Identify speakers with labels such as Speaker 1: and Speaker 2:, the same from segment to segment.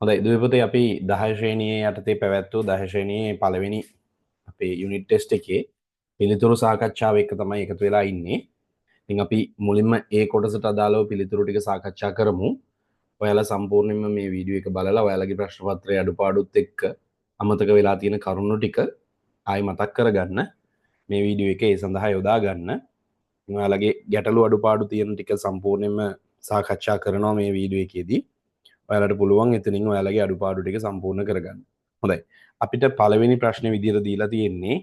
Speaker 1: හොඳයි දුවේ පුතේ, අපි 10 ශ්‍රේණියේ යටතේ පැවැත්වූ 10 ශ්‍රේණියේ පළවෙනි අපේ යුනිට් ටෙස්ට් එකේ පිළිතුරු සාකච්ඡාව එක්ක තමයි එකතු වෙලා ඉන්නේ. ඉතින් අපි මුලින්ම ඒ කොටසට අදාළව පිළිතුරු ටික සාකච්ඡා කරමු. ඔයාලා සම්පූර්ණයෙන්ම මේ වීඩියෝ එක බලලා ඔයාලගේ ප්‍රශ්න පත්‍රයේ අඩුපාඩුත් එක්ක අමතක වෙලා තියෙන කරුණු ටික ආයි මතක් කරගන්න මේ වීඩියෝ එක ඒ සඳහා යොදා ගන්න. ඔයාලගේ ගැටලු අඩුපාඩු තියෙන ටික සම්පූර්ණයෙන්ම සාකච්ඡා කරනවා මේ වීඩියෝ එකේදී. ඔයාලට පුළුවන් එතනින් ඔයාලගේ අඩුපාඩු ටික සම්පූර්ණ කරගන්න. හොඳයි. අපිට පළවෙනි ප්‍රශ්නේ විදියට දීලා තියෙන්නේ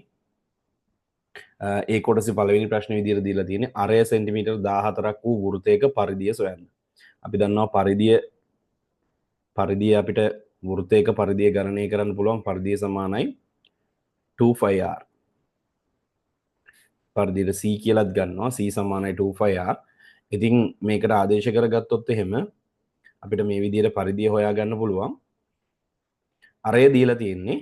Speaker 1: ඒ කොටසේ පළවෙනි ප්‍රශ්නේ විදියට දීලා තියෙන්නේ අරය සෙන්ටිමීටර් 14ක් වූ වෘත්තයක පරිධිය සොයන්න. අපි දන්නවා පරිධිය අපිට වෘත්තයක පරිධිය ගණනය කරන්න පුළුවන්. පරිධිය සමානයි 2 pi r. පරිධියට c කියලාත් ගන්නවා. c සමානයි 2 pi r. ඉතින් මේකට ආදේශ කරගත්තොත් එහෙම අපිට මේ විදියට පරිධිය හොයාගන්න පුළුවන්. අරය දීලා තියෙන්නේ,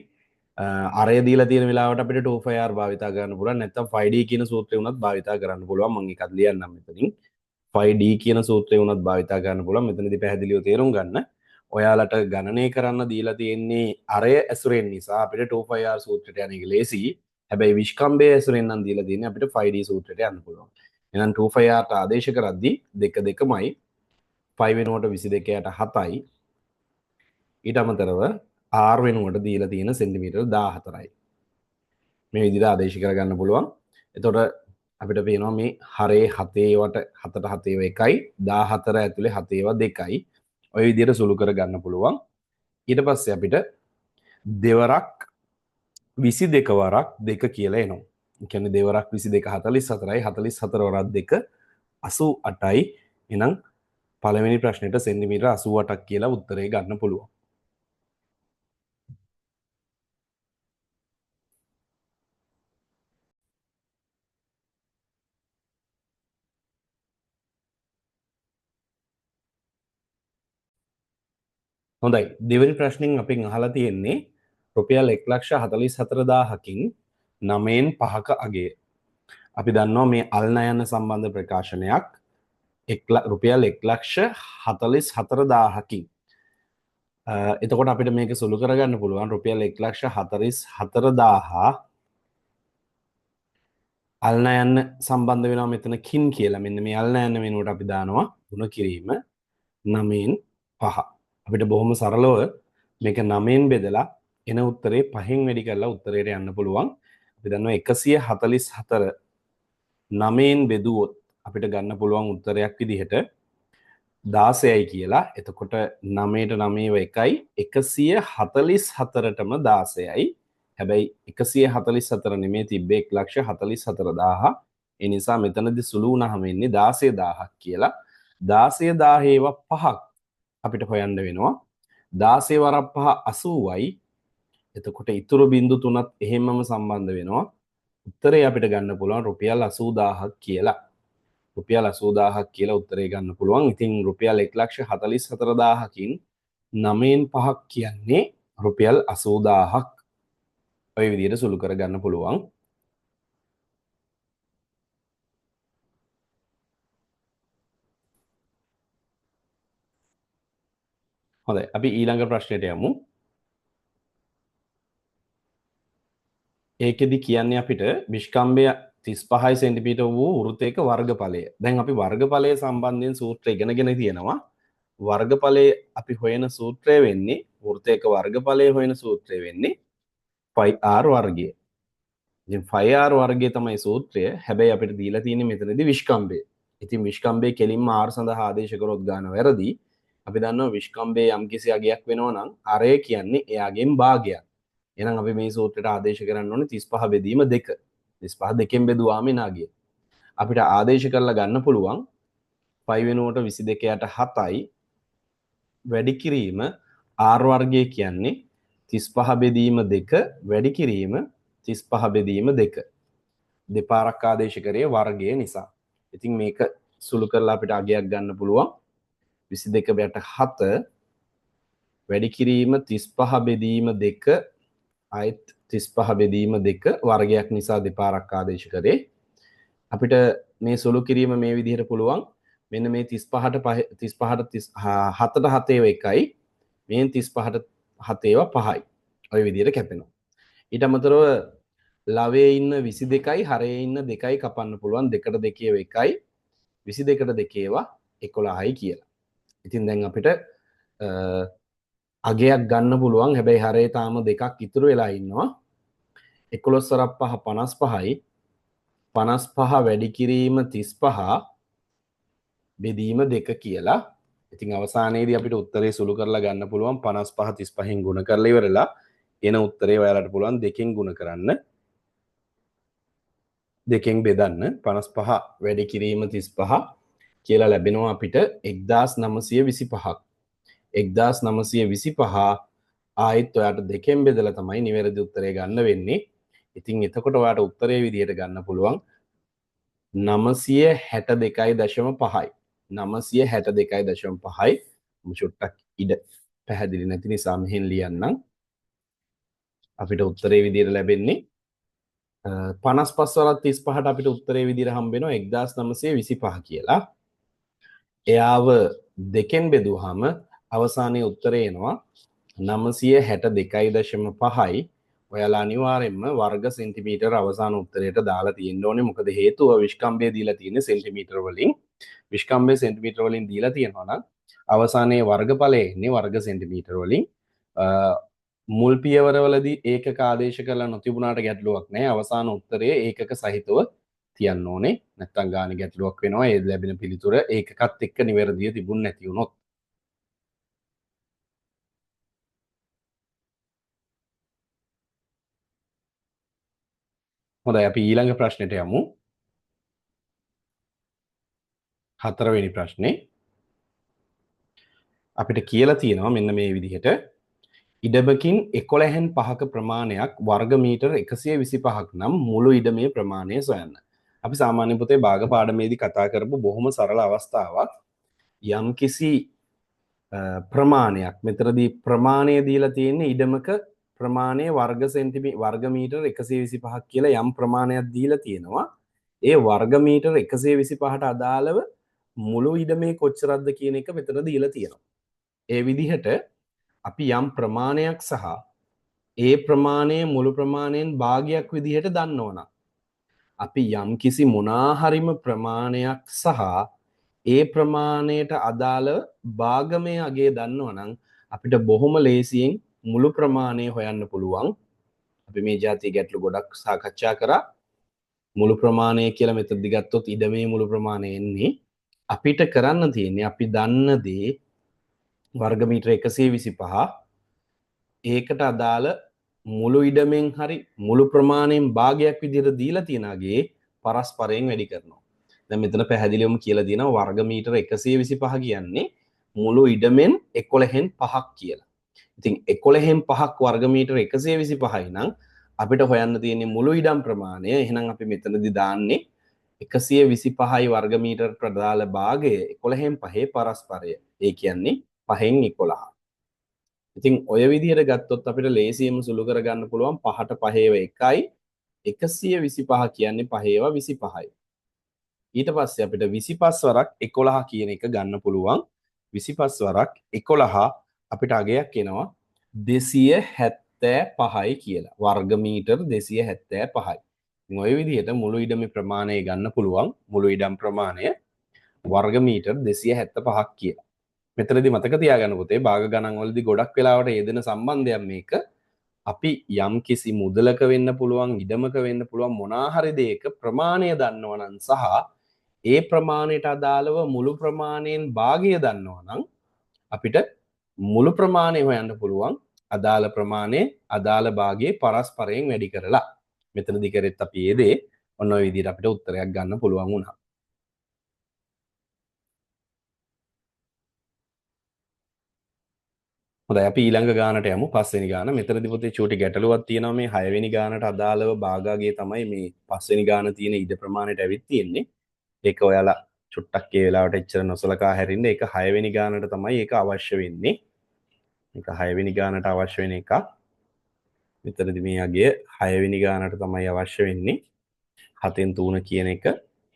Speaker 1: අරය දීලා තියෙන වෙලාවට අපිට 2 pi r භාවිතා කරන්න පුළුවන්. නැත්නම් 5D කියන සූත්‍රය වුණත් භාවිතා කරන්න පුළුවන්. මම එකක් ලියන්නම් මෙතනින්. 5D කියන සූත්‍රය වුණත් භාවිතා කරන්න පුළුවන්. මෙතනදී පැහැදිලිව තේරුම් ගන්න. ඔයාලට ගණනය කරන්න දීලා තියෙන්නේ අරය ඇසුරෙන් නිසා අපිට 2 pi r සූත්‍රයට යන එක ලේසි. හැබැයි විෂ්කම්භය ඇසුරෙන් නම් දීලා තියෙන්නේ අපිට 5D සූත්‍රයට යන්න පුළුවන්. එහෙනම් 2 pi r ට ආදේශ කරද්දී දෙක දෙකමයි 5 වෙනුවට 22 යට 7යි. ඊට අමතරව r වෙනුවට දීලා තියෙන සෙන්ටිමීටර් 14යි. මේ විදිහට ආදේශ කරගන්න පුළුවන්. එතකොට අපිට පේනවා මේ හරේ හතේ වට හතට හතේ ව එකයි, 14 ඇතුලේ හතේ ව දෙකයි. ඔය විදිහට සුළු කරගන්න පුළුවන්. ඊට පස්සේ අපිට දෙවරක් 22 වරක් 2 කියලා එනවා. ඒ කියන්නේ දෙවරක් 22 44යි, 44 වරක් 2 88යි. එහෙනම් පළවෙනි ප්‍රශ්නෙට සෙන්ටිමීටර් 88ක් කියලා උත්තරේ ගන්න පුළුවන්. හොඳයි, දෙවෙනි ප්‍රශ්نين අපෙන් අහලා තියෙන්නේ රුපියල් එක් ලක්ෂ හතලිස් හතර දාහකින් නවයෙන් පහක අගය. අපි දන්නවා මේ අල් ණයන සම්බන්ධ ප්‍රකාශනයක් රුපියල් එක් ලක්ෂ හතලිස් හතර දාහකින්. එතකොට අපිට මේක සුළු කරගන්න පුළුවන් රුපියල් එක් ලක්ෂ හතලිස් හතර දාහ අල් ණයන සම්බන්ධ වෙනවා මෙතන කින් කියලා. මෙන්න මේ අල් ණයන වෙනුවට අපි දානවා ගුණ කිරීම නවයෙන් පහ. අපිට බොහොම සරලව මේක නවයෙන් බෙදලා එන උත්තරේ පහෙන් වැඩි කරලා උත්තරේට යන්න පුළුවන්. අපි දන්නවා එකසිය හතලිස් හතර නවයෙන් බෙදුවොත් අපිට ගන්න පුළුවන් උත්තරයක් විදිහට 16යි කියලා. එතකොට නවයට නවයව එකයි, එකසිය හතලිස් හතරටම 16යි. හැබැයි එකසිය හතලිස් හතර නෙමේ තිබ්බේ එක් ලක්ෂ හතලිස් හතර දාහ. ඒ නිසා මෙතනදි සුළු වුණාම එන්නේ දාසය දාහක් කියලා. දාසය දාහේව පහක් අපිට හොයන්න වෙනවා. දාසය වරක් පහ අසූවයි. එතකොට ඉතුරු බිංදු තුනත් එහෙමම සම්බන්ධ වෙනවා. උත්තරේ අපිට ගන්න පුළුවන් රුපියල් අසූදාහක් කියලා. රුපියල් අසූදාහක් කියලා උත්තරේ ගන්න පුළුවන්. ඉතින් රුපියල් එක් ලක්ෂ හතලිස් හතර දාහකින් නවයෙන් පහක් කියන්නේ රුපියල් අසූදාහක්. ඔය විදිහට සුළු කරගන්න පුළුවන්. හොඳයි, අපි ඊළඟ ප්‍රශ්නෙට යමු. ඒකෙදි කියන්නේ අපිට විෂ්කම්භය 35 සෙන්ටිමීටර් වූ වෘත්තයක වර්ගඵලය. දැන් අපි වර්ගඵලය සම්බන්ධයෙන් සූත්‍රය ඉගෙනගෙන තියෙනවා. වර්ගඵලය අපි හොයන සූත්‍රය වෙන්නේ වෘත්තයක වර්ගඵලය හොයන සූත්‍රය වෙන්නේ pi r වර්ගය. ඉතින් pi r වර්ගය තමයි සූත්‍රය. හැබැයි අපිට දීලා තියෙන්නේ මෙතනදී විෂ්කම්භය. ඉතින් විෂ්කම්භය කෙලින්ම r සඳහා ආදේශ කරොත් ගාන වැරදි. අපි දන්නවා විෂ්කම්භයේ යම්කිසි අගයක් වෙනවා නම් අරය කියන්නේ එයාගෙන් භාගයක්. එහෙනම් අපි මේ සූත්‍රයට ආදේශ කරන්න ඕනේ 35 බෙදීම 2. 35 දෙකෙන් බෙදුවාම එන අගය. අපිට ආදේශ කරලා ගන්න පුළුවන් පයි වෙනුවට 22 යට 7යි වැඩි කිරීම r වර්ගය කියන්නේ 35 බෙදීම 2 වැඩි කිරීම 35 බෙදීම 2. දෙපාරක් ආදේශ කරේ වර්ගය නිසා. ඉතින් මේක සුළු කරලා අපිට අගයක් ගන්න පුළුවන්. 22 යට 7 වැඩි කිරීම 35 බෙදීම 2 ආයෙත් 35 බෙදීම 2 වර්ගයක් නිසා දෙපාරක් ආදේශ කරේ. අපිට මේ සුළු කිරීම මේ විදිහට පුළුවන්. මෙන්න මේ 35ට පහ, 35ට 7ට 7 එකයි. මේන් 35ට 7 ඒවා 5යි. ඔය විදිහට කැපෙනවා. ඊට අමතරව ලවයේ ඉන්න 22යි හරයේ ඉන්න 2යි කපන්න පුළුවන්. 2ට 2 ඒවා 1යි, 22ට 2 ඒවා 11යි කියලා. ඉතින් දැන් අපිට අගයක් ගන්න පුළුවන්. හැබැයි හරේ තාම දෙකක් ඉතුරු වෙලා ඉන්නවා. 11 වරක් 5 55යි. 55 වැඩි කිරීම 35 බෙදීම 2 කියලා. ඉතින් අවසානයේදී අපිට උත්තරේ සුළු කරලා ගන්න පුළුවන්. 55 35න් ගුණ කරලා ඉවරලා එන උත්තරේ ඔයාලට පුළුවන් දෙකෙන් ගුණ කරන්න, දෙකෙන් බෙදන්න. 55 වැඩි කිරීම 35 කියලා ලැබෙනවා අපිට 1925ක්. 1925 ආයෙත් ඔයාට දෙකෙන් බෙදලා තමයි නිවැරදි උත්තරේ ගන්න වෙන්නේ. ඉතින් එතකොට ඔයාට උත්තරේ විදිහට ගන්න පුළුවන් 962.5යි. 962.5යි. මම චුට්ටක් ඉඩ පැහැදිලි නැති නිසා මෙහෙන් ලියන්නම්. අපිට උත්තරේ විදිහට ලැබෙන්නේ 55 වරක් 35ට අපිට උත්තරේ විදිහට හම්බ වෙනවා 1925 කියලා. එයාව දෙකෙන් බෙදුවාම අවසානයේ උත්තරේ එනවා 962.5යි. ඔයාලා අනිවාර්යයෙන්ම වර්ග සෙන්ටිමීටර අවසාන උත්තරයට දාලා තියෙන්න ඕනේ. මොකද හේතුව විෂ්කම්භය දීලා තියෙන්නේ සෙන්ටිමීටර වලින්. විෂ්කම්භය සෙන්ටිමීටර වලින් දීලා තියෙනවා නම් අවසානයේ වර්ගඵලය එන්නේ වර්ග සෙන්ටිමීටර වලින්. මුල් පියවරවලදී ඒකක ආදේශ කරලා නොතිබුණාට ගැටලුවක් නෑ. අවසාන උත්තරය ඒකක සහිතව තියන්න ඕනේ. නැත්තම් ගාන ගැටලුවක් වෙනවා. ඒ ලැබෙන පිළිතුර ඒකකත් එක්ක නිවැරදිව තිබුණ නැති වුණොත්. හොඳයි, අපි ඊළඟ ප්‍රශ්නෙට යමු. හතරවෙනි ප්‍රශ්නේ අපිට කියලා තියෙනවා මෙන්න මේ විදිහට. ඉඩමකින් 11න් 5ක ප්‍රමාණයක් වර්ග මීටර 125ක් නම් මුළු ඉඩමේ ප්‍රමාණය සොයන්න. අපි සාමාන්‍ය පොතේ භාග පාඩමේදී කතා කරපු බොහොම සරල අවස්ථාවක්. යම්කිසි ප්‍රමාණයක්, මෙතනදී ප්‍රමාණය දීලා තියෙන්නේ ඉඩමක ප්‍රමාණය වර්ග මීටර 125ක් කියලා යම් ප්‍රමාණයක් දීලා තියෙනවා. ඒ වර්ග මීටර 125ට අදාළව මුළු ඉඩමේ කොච්චරක්ද කියන එක මෙතන දීලා තියෙනවා. ඒ විදිහට අපි යම් ප්‍රමාණයක් සහ ඒ ප්‍රමාණය මුළු ප්‍රමාණයෙන් භාගයක් විදිහට දන්නවනම් අපි යම් කිසි මොනාහරිම ප්‍රමාණයක් සහ ඒ ප්‍රමාණයට අදාළ භාගමය අගය දන්නවනම් අපිට බොහොම ලේසියෙන් මුළු ප්‍රමාණය හොයන්න පුළුවන්. අපි මේ ජාතිය ගැටලු ගොඩක් සාකච්ඡා කරා. මුළු ප්‍රමාණය කියලා මෙතනදි ගත්තොත් ඉඩමේ මුළු ප්‍රමාණය එන්නේ. අපිට කරන්න තියෙන්නේ අපි දන්න දේ වර්ග මීටර 125 ඒකට අදාළ මුළු ඉඩමෙන් හරි මුළු ප්‍රමාණයෙන් භාගයක් විදිහට දීලා තියෙන අගේ පරස්පරයෙන් වැඩි කරනවා. දැන් මෙතන පැහැදිලිවම කියලා තියෙනවා වර්ග මීටර 125 කියන්නේ මුළු ඉඩමෙන් 11න් 5ක් කියලා. ඉතින් 11න් 5ක් වර්ග මීටර 125යි නම් අපිට හොයන්න තියෙන්නේ මුළු ඉඩම් ප්‍රමාණය. එහෙනම් අපි මෙතනදී දාන්නේ 125යි වර්ග මීටර ප්‍රදාළ භාගය 11න් 5 පරස්පරය. ඒ කියන්නේ 5න් 11. ඉතින් ඔය විදිහට ගත්තොත් අපිට ලේසියෙන්ම සුළු කරගන්න පුළුවන් 5ට 5 1යි 125 කියන්නේ 5 25යි. ඊට පස්සේ අපිට 25 වරක් 11 කියන එක ගන්න පුළුවන්. 25 වරක් 11 අපිට අගයක් එනවා 275යි කියලා. වර්ග මීටර 275යි. ඉතින් ඔය විදිහට මුළු ඉඩමේ ප්‍රමාණය ගන්න පුළුවන්. මුළු ඉඩම් ප්‍රමාණය වර්ග මීටර 275ක් කියලා. මෙතනදී මතක තියාගන්න පුතේ භාග ගණන් වලදී ගොඩක් වෙලාවට යෙදෙන සම්බන්ධයක් මේක. අපි යම් කිසි මුදලක වෙන්න පුළුවන්, ඉඩමක වෙන්න පුළුවන් මොනා හරි දෙයක ප්‍රමාණය දන්නවනම් සහ ඒ ප්‍රමාණයට අදාළව මුළු ප්‍රමාණයෙන් භාගය දන්නවනම් අපිට මුළු ප්‍රමාණය හොයන්න පුළුවන් අදාළ ප්‍රමාණය අදාළ භාගයේ පරස්පරයෙන් වැඩි කරලා. මෙතනදී කරෙත් අපි ඒ දේ ඔන්න ඔය විදිහට අපිට උත්තරයක් ගන්න පුළුවන් වුණා. හොඳයි, අපි ඊළඟ ගානට යමු. පස්වෙනි ගාන. මෙතනදී පොතේ චූටි ගැටලුවක් තියෙනවා. මේ හයවෙනි ගානට අදාළව භාගාගේ තමයි මේ පස්වෙනි ගාන තියෙන ඉඩ ප්‍රමාණයට ඇවිත් තියෙන්නේ. ඒක ඔයාලා චුට්ටක් ඒ වෙලාවට එච්චර නොසලකා හැරින්න. ඒක හයවෙනි ගානට තමයි ඒක අවශ්‍ය වෙන්නේ. මේක හයවෙනි ගානට අවශ්‍ය වෙන එකක්. මෙතනදී මේ අගය හයවෙනි ගානට තමයි අවශ්‍ය වෙන්නේ. 7න් 3 කියන එක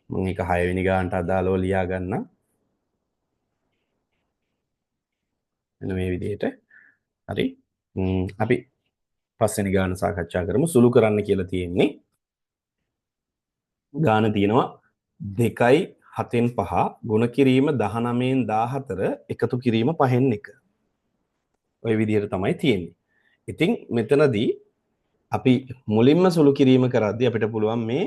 Speaker 1: මම ඒක හයවෙනි ගානට අදාළව ලියා ගන්නම්. මෙන්න මේ විදිහට. හරි. අපි පස්වෙනි ගාන සාකච්ඡා කරමු. සුළු කරන්න කියලා තියෙන්නේ. ගාන තියෙනවා 2යි 7න් 5 ගුණ කිරීම 19න් 14 එකතු කිරීම 5න් 1. ඔය විදිහට තමයි තියෙන්නේ. ඉතින් මෙතනදී අපි මුලින්ම සුළු කිරීම කරද්දී අපිට පුළුවන් මේ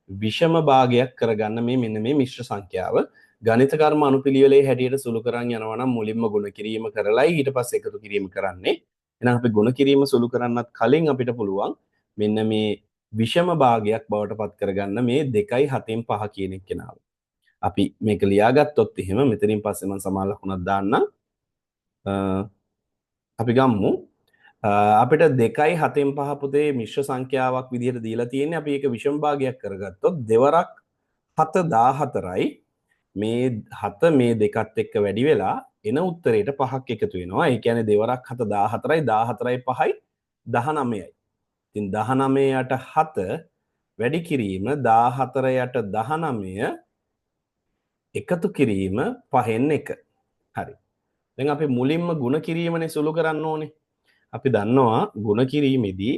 Speaker 1: විෂම භාගයක් කරගන්න මේ මෙන්න මේ මිශ්‍ර සංඛ්‍යාව. ගණිත කර්ම අනුපිළිවෙලේ හැටියට සුළු කරන් යනවා නම් මුලින්ම ගුණ කිරීම කරලයි ඊට පස්සේ එකතු කිරීම කරන්නේ. එහෙනම් අපි ගුණ කිරීම සුළු කරන්නත් කලින් අපිට පුළුවන් මෙන්න මේ විෂම භාගයක් බවට පත් කරගන්න මේ 2යි 7න් 5 කියන එක්කෙනාව. අපි මේක ලියාගත්තොත් එහෙම මෙතනින් පස්සේ මම සමාන ලකුණක් දාන්නම්. අපි ගමු. අපිට 2යි 7න් 5 පොතේ මිශ්‍ර සංඛ්‍යාවක් විදිහට දීලා තියෙන්නේ. අපි ඒක විෂම භාගයක් කරගත්තොත් දෙවරක් 7 14යි මේ 7 මේ දෙකත් එක්ක වැඩි වෙලා එන උත්තරේට 5ක් එකතු වෙනවා. ඒ කියන්නේ දෙවරක් 7 14යි 14යි 5යි 19යි. ඉතින් 19 යට 7 වැඩි කිරීම 14 යට 19 එකතු කිරීම 5න් 1. හරි. දැන් අපි මුලින්ම ගුණ කිරීමනේ සුළු කරන්න ඕනේ. අපි දන්නවා ගුණ කිරීමේදී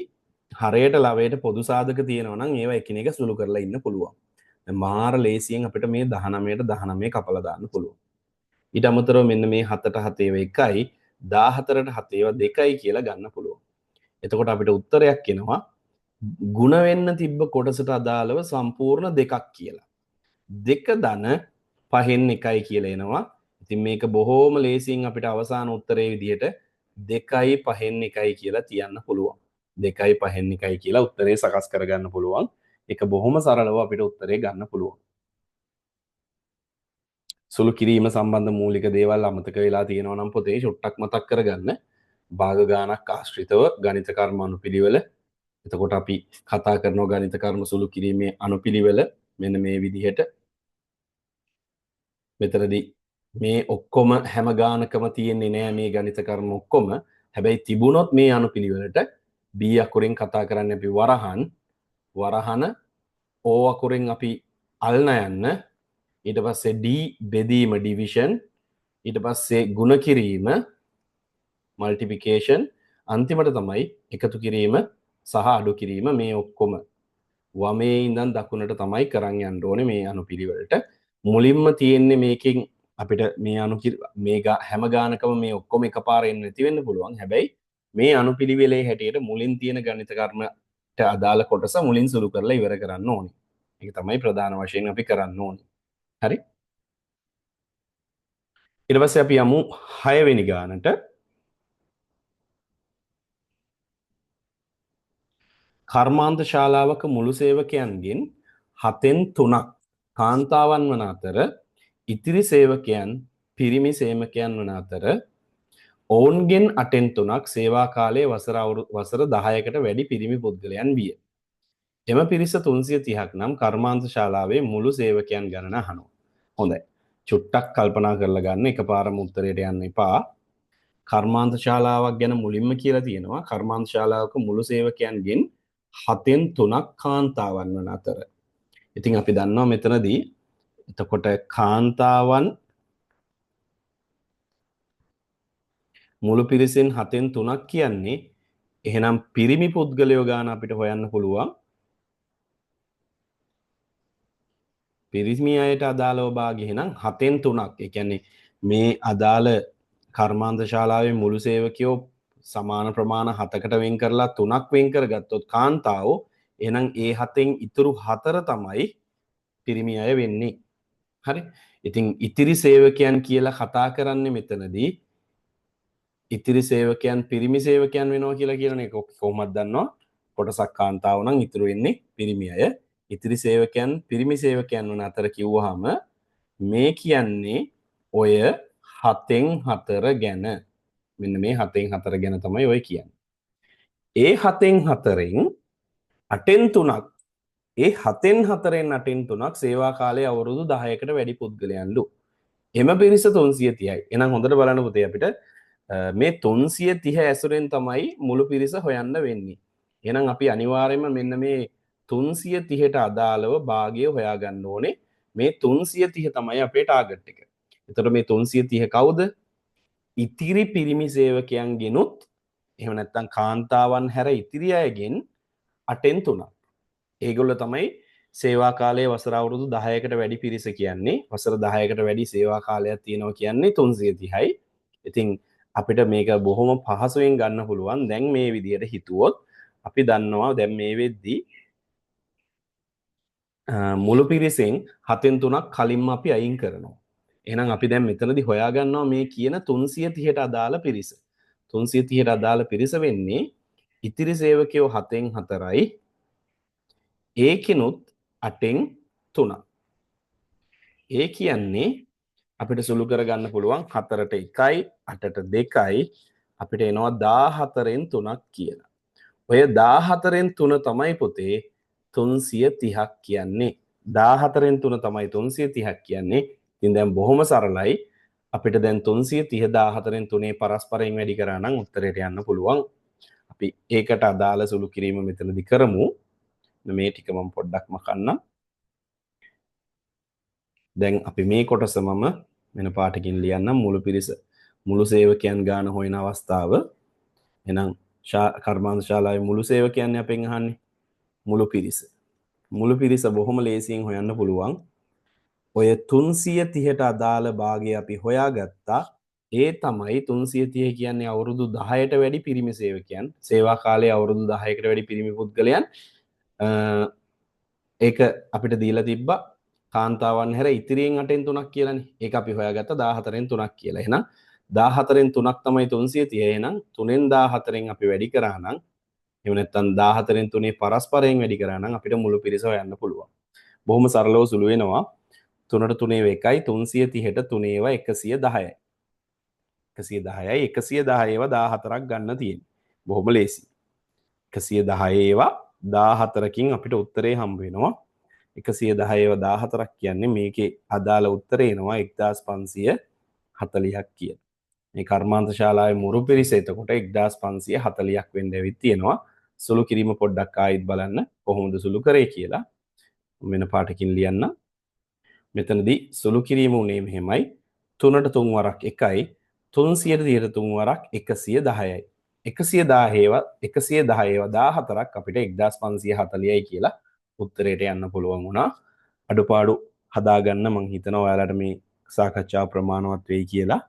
Speaker 1: හරයට ලවයට පොදු සාධක තියෙනවා නම් ඒවා එකිනෙක සුළු කරලා ඉන්න පුළුවන්. දැන් මාර ලේසියෙන් අපිට මේ 19ට 19 කපලා දාන්න පුළුවන්. ඊට අමතරව මෙන්න මේ 7ට 7 ඒවා 1යි 14ට 7 ඒවා 2යි කියලා ගන්න පුළුවන්. එතකොට අපිට උත්තරයක් එනවා ගුණ වෙන්න තිබ්බ කොටසට අදාළව සම්පූර්ණ දෙකක් කියලා. දෙක ධන පහෙන් එකයි කියලා එනවා. ඉතින් මේක බොහෝම ලේසියෙන් අපිට අවසාන උත්තරේ විදිහට දෙකයි පහෙන් එකයි කියලා තියන්න පුළුවන්. දෙකයි පහෙන් එකයි කියලා උත්තරේ සකස් කරගන්න පුළුවන්. ඒක බොහොම සරලව අපිට උත්තරේ ගන්න පුළුවන්. සුළු කිරීම සම්බන්ධ මූලික දේවල් අමතක වෙලා තියෙනවා නම් පොතේ චුට්ටක් මතක් කරගන්න. භාග ගානක් ආශ්‍රිතව ගණිත කර්ම අනුපිළිවෙල. එතකොට අපි කතා කරනවා ගණිත කර්ම සුළු කිරීමේ අනුපිළිවෙල මෙන්න මේ විදිහට. මෙතනදී මේ ඔක්කොම හැම ගානකම තියෙන්නේ නෑ මේ ගණිත කර්ම ඔක්කොම. හැබැයි තිබුණොත් මේ අනුපිළිවෙලට B අකුරෙන් කතා කරන්නේ අපි වරහන්, වරහන O අකුරෙන් අපි අල්න යන්න, ඊට පස්සේ D බෙදීම ඩිවිෂන්, ඊට පස්සේ ගුණ කිරීම මල්ටිප්ලිකේෂන්, අන්තිමට තමයි එකතු කිරීම සහ අඩු කිරීම. මේ ඔක්කොම වමේ ඉඳන් දකුණට තමයි කරන් යන්න ඕනේ මේ අනුපිළිවෙලට. මුලින්ම තියෙන්නේ මේකෙන් අපිට මේ මේ හැම ගානකම මේ ඔක්කොම එකපාර එන්නේ නැති වෙන්න පුළුවන්. හැබැයි මේ අනුපිළිවෙලේ හැටියට මුලින් තියෙන ගණිත කර්මට අදාළ කොටස මුලින් සුළු කරලා ඉවර කරන්න ඕනේ. ඒක තමයි ප්‍රධාන වශයෙන් අපි කරන්න ඕනේ. හරි. ඊට පස්සේ අපි යමු 6 වෙනි ගානට. කර්මාන්ත ශාලාවක මුළු සේවකයන්ගෙන් 7න් 3ක් කාන්තාවන් වන අතර ඉතිරි සේවකයන් පිරිමි සේවකයන් වන අතර ඔවුන්ගෙන් 8න් 3ක් සේවා කාලයේ වසර 10කට වැඩි පිරිමි පුද්ගලයන් විය. එම පිරිස 330ක් නම් කර්මාන්ත ශාලාවේ මුළු සේවකයන් ගණන අහනවා. හොඳයි. චුට්ටක් කල්පනා කරලා ගන්න, එකපාරම උත්තරයට යන්න එපා. කර්මාන්ත ශාලාවක් ගැන මුලින්ම කියලා තියෙනවා. කර්මාන්ත ශාලාවක මුළු සේවකයන්ගෙන් 7න් 3ක් කාන්තාවන් වන අතර. ඉතින් අපි දන්නවා මෙතනදී එතකොට කාන්තාවන් මුළු පිරිසෙන් 7න් 3ක් කියන්නේ එහෙනම් පිරිමි පුද්ගලයෝ ගාන අපිට හොයන්න පුළුවන්. පිරිමි අයට අදාළව භාගය එහෙනම් 7න් 3ක්. ඒ කියන්නේ මේ අදාළ කර්මාන්ත ශාලාවේ මුළු සේවකයෝ සමාන ප්‍රමාණ 7කට වෙන් කරලා 3ක් වෙන් කරගත්තොත් කාන්තාවෝ, එහෙනම් ඒ 7න් ඉතුරු 4 තමයි පිරිමි අය වෙන්නේ. හරි. ඉතින් ඉතිරි සේවකයන් කියලා කතා කරන්නේ මෙතනදී ඉතිරි සේවකයන් පිරිමි සේවකයන් වෙනවා කියලා කියනනේ. ඒක කොහොමද දන්නවා? කොටසක් කාන්තාව නම් ඉතුරු වෙන්නේ පිරිමි අය. ඉතිරි සේවකයන් පිරිමි සේවකයන් වන අතර කිව්වහම මේ කියන්නේ ඔය 7න් 4 ගැන. මෙන්න මේ 7න් 4 ගැන තමයි ඔය කියන්නේ. ඒ 7න් 4න් 8න් 3ක්, ඒ 7න් 4න් 8න් 3ක් සේවා කාලය අවුරුදු 10කට වැඩි පුද්ගලයන්ලු. එම පිරිස 330යි. එහෙනම් හොඳට බලන්න පුතේ අපිට මේ 330 ඇසුරෙන් තමයි මුළු පිරිස හොයන්න වෙන්නේ. එහෙනම් අපි අනිවාර්යයෙන්ම මෙන්න මේ 330ට අදාළව භාගය හොයාගන්න ඕනේ. මේ 330 තමයි අපේ ටාගට් එක. එතකොට මේ 330 කවුද? ඉතිරි පිරිමි සේවකයන්ගෙනුත් එහෙම නැත්නම් කාන්තාවන් හැර ඉතිරි අයගෙන් 8න් 3ක්. ඒගොල්ලෝ තමයි සේවා කාලයේ වසර අවුරුදු 10කට වැඩි පිරිස කියන්නේ. වසර 10කට වැඩි සේවා කාලයක් තියෙනවා කියන්නේ 330යි. ඉතින් අපිට මේක බොහොම පහසුවෙන් ගන්න පුළුවන්. දැන් මේ විදිහට හිතුවොත් අපි දන්නවා දැන් මේ වෙද්දී මුළු පිරිසෙන් 7න් 3ක් කලින්ම අපි අයින් කරනවා. එහෙනම් අපි දැන් මෙතනදී හොයා ගන්නවා මේ කියන 330ට අදාළ පිරිස. 330ට අදාළ පිරිස වෙන්නේ ඉතිරි සේවකයෝ 7න් 4යි. ඒකිනුත් 8න් 3ක්. ඒ කියන්නේ අපිට සුළු කරගන්න පුළුවන් 4ට 1යි 8ට 2යි අපිට එනවා 14න් 3ක් කියලා. ඔය 14න් 3 තමයි පුතේ 330ක් කියන්නේ. 14න් 3 තමයි 330ක් කියන්නේ. ඉතින් දැන් බොහොම සරලයි. අපිට දැන් 330 14න් 3 පරස්පරයෙන් වැඩි කරා නම් උත්තරයට යන්න පුළුවන්. අපි ඒකට අදාළ සුළු කිරීම මෙතනදි කරමු. මේ ටික මම පොඩ්ඩක් මකන්නම්. දැන් අපි මේ කොටස මම වෙන පාටකින් ලියන්නම්. මුළු පිරිස මුළු සේවකයන් ගාන හොයන අවස්ථාව. එහෙනම් කර්මාන්ත ශාලාවේ මුළු සේවකයන් අපෙන් අහන්නේ මුළු පිරිස. මුළු පිරිස බොහොම ලේසියෙන් හොයන්න පුළුවන්. ඔය 330ට අදාළ භාගය අපි හොයාගත්තා. ඒ තමයි 330 කියන්නේ අවුරුදු 10ට වැඩි පිරිමි සේවකයන්, සේවා කාලයේ අවුරුදු 10කට වැඩි පිරිමි පුද්ගලයන්. ඒක අපිට දීලා තිබ්බා කාන්තාවන් හැර ඉතිරියෙන් 8න් 3ක් කියලානේ. ඒක අපි හොයාගත්තා 14න් 3ක් කියලා. එහෙනම් 14න් 3ක් තමයි 330. එහෙනම් 3න් 14න් අපි වැඩි කරා නම්, එහෙම නැත්නම් 14න් 3 පරස්පරයෙන් වැඩි කරා නම් අපිට මුළු පිරිස හොයන්න පුළුවන්. බොහොම සරලව සුළු වෙනවා. 3ට 3 1යි, 330ට 3 110යි. 110යි, 110 ඒවා 14ක් ගන්න තියෙන්නේ. බොහොම ලේසි. 110 ඒවා 14කින් අපිට උත්තරේ හම්බ වෙනවා. 110 ඒවා 14ක් කියන්නේ මේකේ අදාළ උත්තරේ එනවා 1540ක් කියලා. මේ කර්මාන්ත ශාලාවේ මුරු පිරිස එතකොට 1540ක් වෙන්න ඇවිත් තියෙනවා. සුළු කිරීම පොඩ්ඩක් ආයෙත් බලන්න කොහොමද සුළු කරේ කියලා. වෙන පාටකින් ලියන්න. මෙතනදී සුළු කිරීම උනේ මෙහෙමයි. 3ට 3 වරක් 1යි, 330ට 3 වරක් 110යි. 110 ඒවා 110 ඒවා 14ක් අපිට 1540යි කියලා උත්තරයට යන්න පුළුවන් වුණා. අඩුපාඩු හදාගන්න මං හිතනවා ඔයාලට මේ සාකච්ඡාව ප්‍රමාණවත් වෙයි කියලා.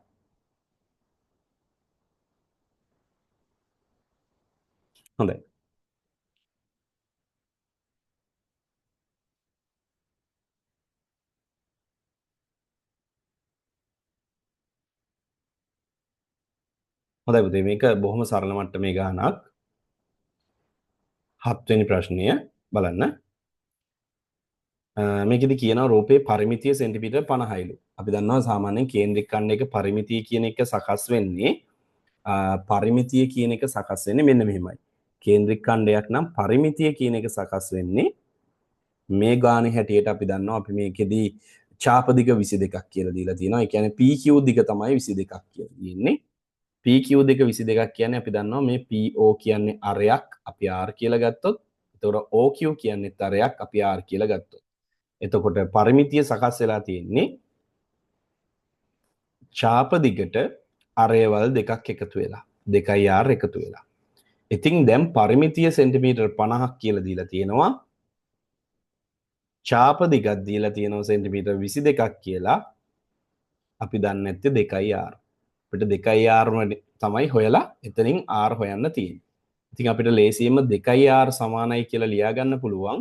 Speaker 1: හොඳයි. හොඳයි පුතේ, මේක බොහොම සරල මට්ටමේ ගානක්. හත්වෙනි ප්‍රශ්නය බලන්න. මේකෙදි කියනවා රූපේ පරිමිතිය සෙන්ටිමීටර් 50යිලු. අපි දන්නවා සාමාන්‍යයෙන් කේන්ද්‍රික ඛණ්ඩයක පරිමිතිය කියන එක සකස් වෙන්නේ, පරිමිතිය කියන එක සකස් වෙන්නේ මෙන්න මෙහෙමයි. කේන්ද්‍රික ඛණ්ඩයක් නම් පරිමිතිය කියන එක සකස් වෙන්නේ මේ ගානේ හැටියට. අපි දන්නවා අපි මේකෙදි චාප දිග 22ක් කියලා දීලා තියෙනවා. ඒ කියන්නේ PQ දිග තමයි 22ක් කියලා තියෙන්නේ. PQ දෙක 22ක් කියන්නේ අපි දන්නවා මේ PO කියන්නේ අරයක් අපි R කියලා ගත්තොත්, එතකොට OQ කියන්නේත් අරයක් අපි R කියලා ගත්තොත්, එතකොට පරිමිතිය සකස් වෙලා තියෙන්නේ චාප දිගට අරයවල් දෙකක් එකතු වෙලා, 2 R එකතු වෙලා. ඉතින් දැන් පරිමිතිය සෙන්ටිමීටර් 50ක් කියලා දීලා තියෙනවා. චාප දිගක් දීලා තියෙනවා සෙන්ටිමීටර් 22ක් කියලා. අපි දන්නේ නැත්තේ 2 R. අපිට 2 R තමයි හොයලා එතනින් R හොයන්න තියෙන්නේ. ඉතින් අපිට ලේසියෙන්ම 2 R සමානයි කියලා ලියා ගන්න පුළුවන්.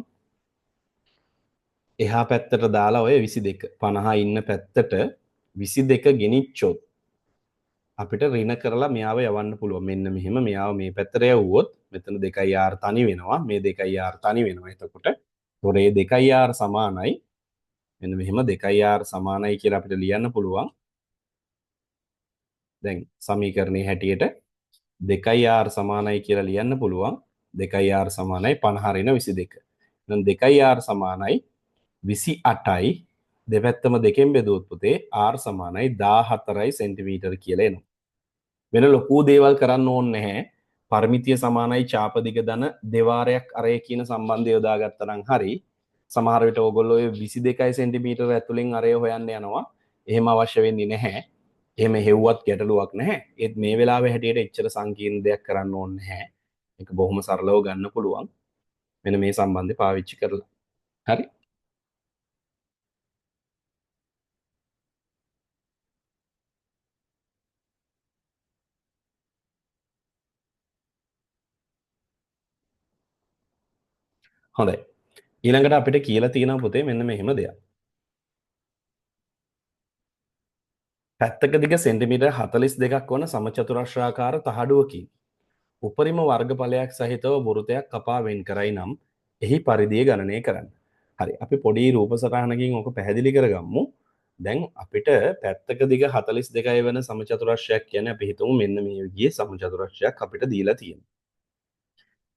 Speaker 1: එහා පැත්තට දාලා ඔය 22 50 ඉන්න පැත්තට 22 ගෙනිච්චොත් අපිට ඍණ කරලා මෙයාව යවන්න පුළුවන්. මෙන්න මෙහෙම මෙයාව මේ පැත්තට යවුවොත් මෙතන 2 R තනි වෙනවා, මේ 2 R තනි වෙනවා. එතකොට මේ 2 R සමානයි මෙන්න මෙහෙම 2 R සමානයි කියලා අපිට ලියන්න පුළුවන්. දැන් සමීකරණයේ හැටියට 2 R සමානයි කියලා ලියන්න පුළුවන්. 2 R සමානයි 50 ඍණ 22. එහෙනම් 2 R සමානයි 28යි. දෙපැත්තම දෙකෙන් බෙදුවොත් පුතේ R සමානයි 14යි සෙන්ටිමීටර් කියලා එනවා. වෙන ලොකු දේවල් කරන්න ඕනේ නැහැ. පරිමිතිය සමානයි චාප දිග ධන දෙවාරයක් අරය කියන සම්බන්ධය යොදාගත්තා නම් හරි. සමහර විට ඕගොල්ලෝ ඔය 22 සෙන්ටිමීටර් ඇතුලෙන් අරය හොයන්න යනවා. එහෙම අවශ්‍ය වෙන්නේ නැහැ. එහෙම හෙව්වත් ගැටලුවක් නැහැ. ඒත් මේ වෙලාවේ හැටියට එච්චර සංකීර්ණ දෙයක් කරන්න ඕනේ නැහැ. ඒක බොහොම සරලව ගන්න පුළුවන්. මෙන්න මේ සම්බන්ධය පාවිච්චි කරලා. හරි. හොඳයි. ඊළඟට අපිට කියලා තියෙනවා පොතේ මෙන්න මෙහෙම දෙයක්. පැත්තක දිග සෙන්ටිමීටර් 42ක් වන සමචතුරස්‍රාකාර තහඩුවකින් උපරිම වර්ගඵලයක් සහිතව වෘතයක් කපා වෙන් කරයි නම් එහි පරිධිය ගණනය කරන්න. හරි. අපි පොඩි රූප සටහනකින් ඕක පැහැදිලි කරගමු. දැන් අපිට පැත්තක දිග 42යි වෙන සමචතුරස්‍රයක් කියන්නේ අපි හිතමු මෙන්න මේ විදිහේ සමචතුරස්‍රයක් අපිට දීලා තියෙනවා.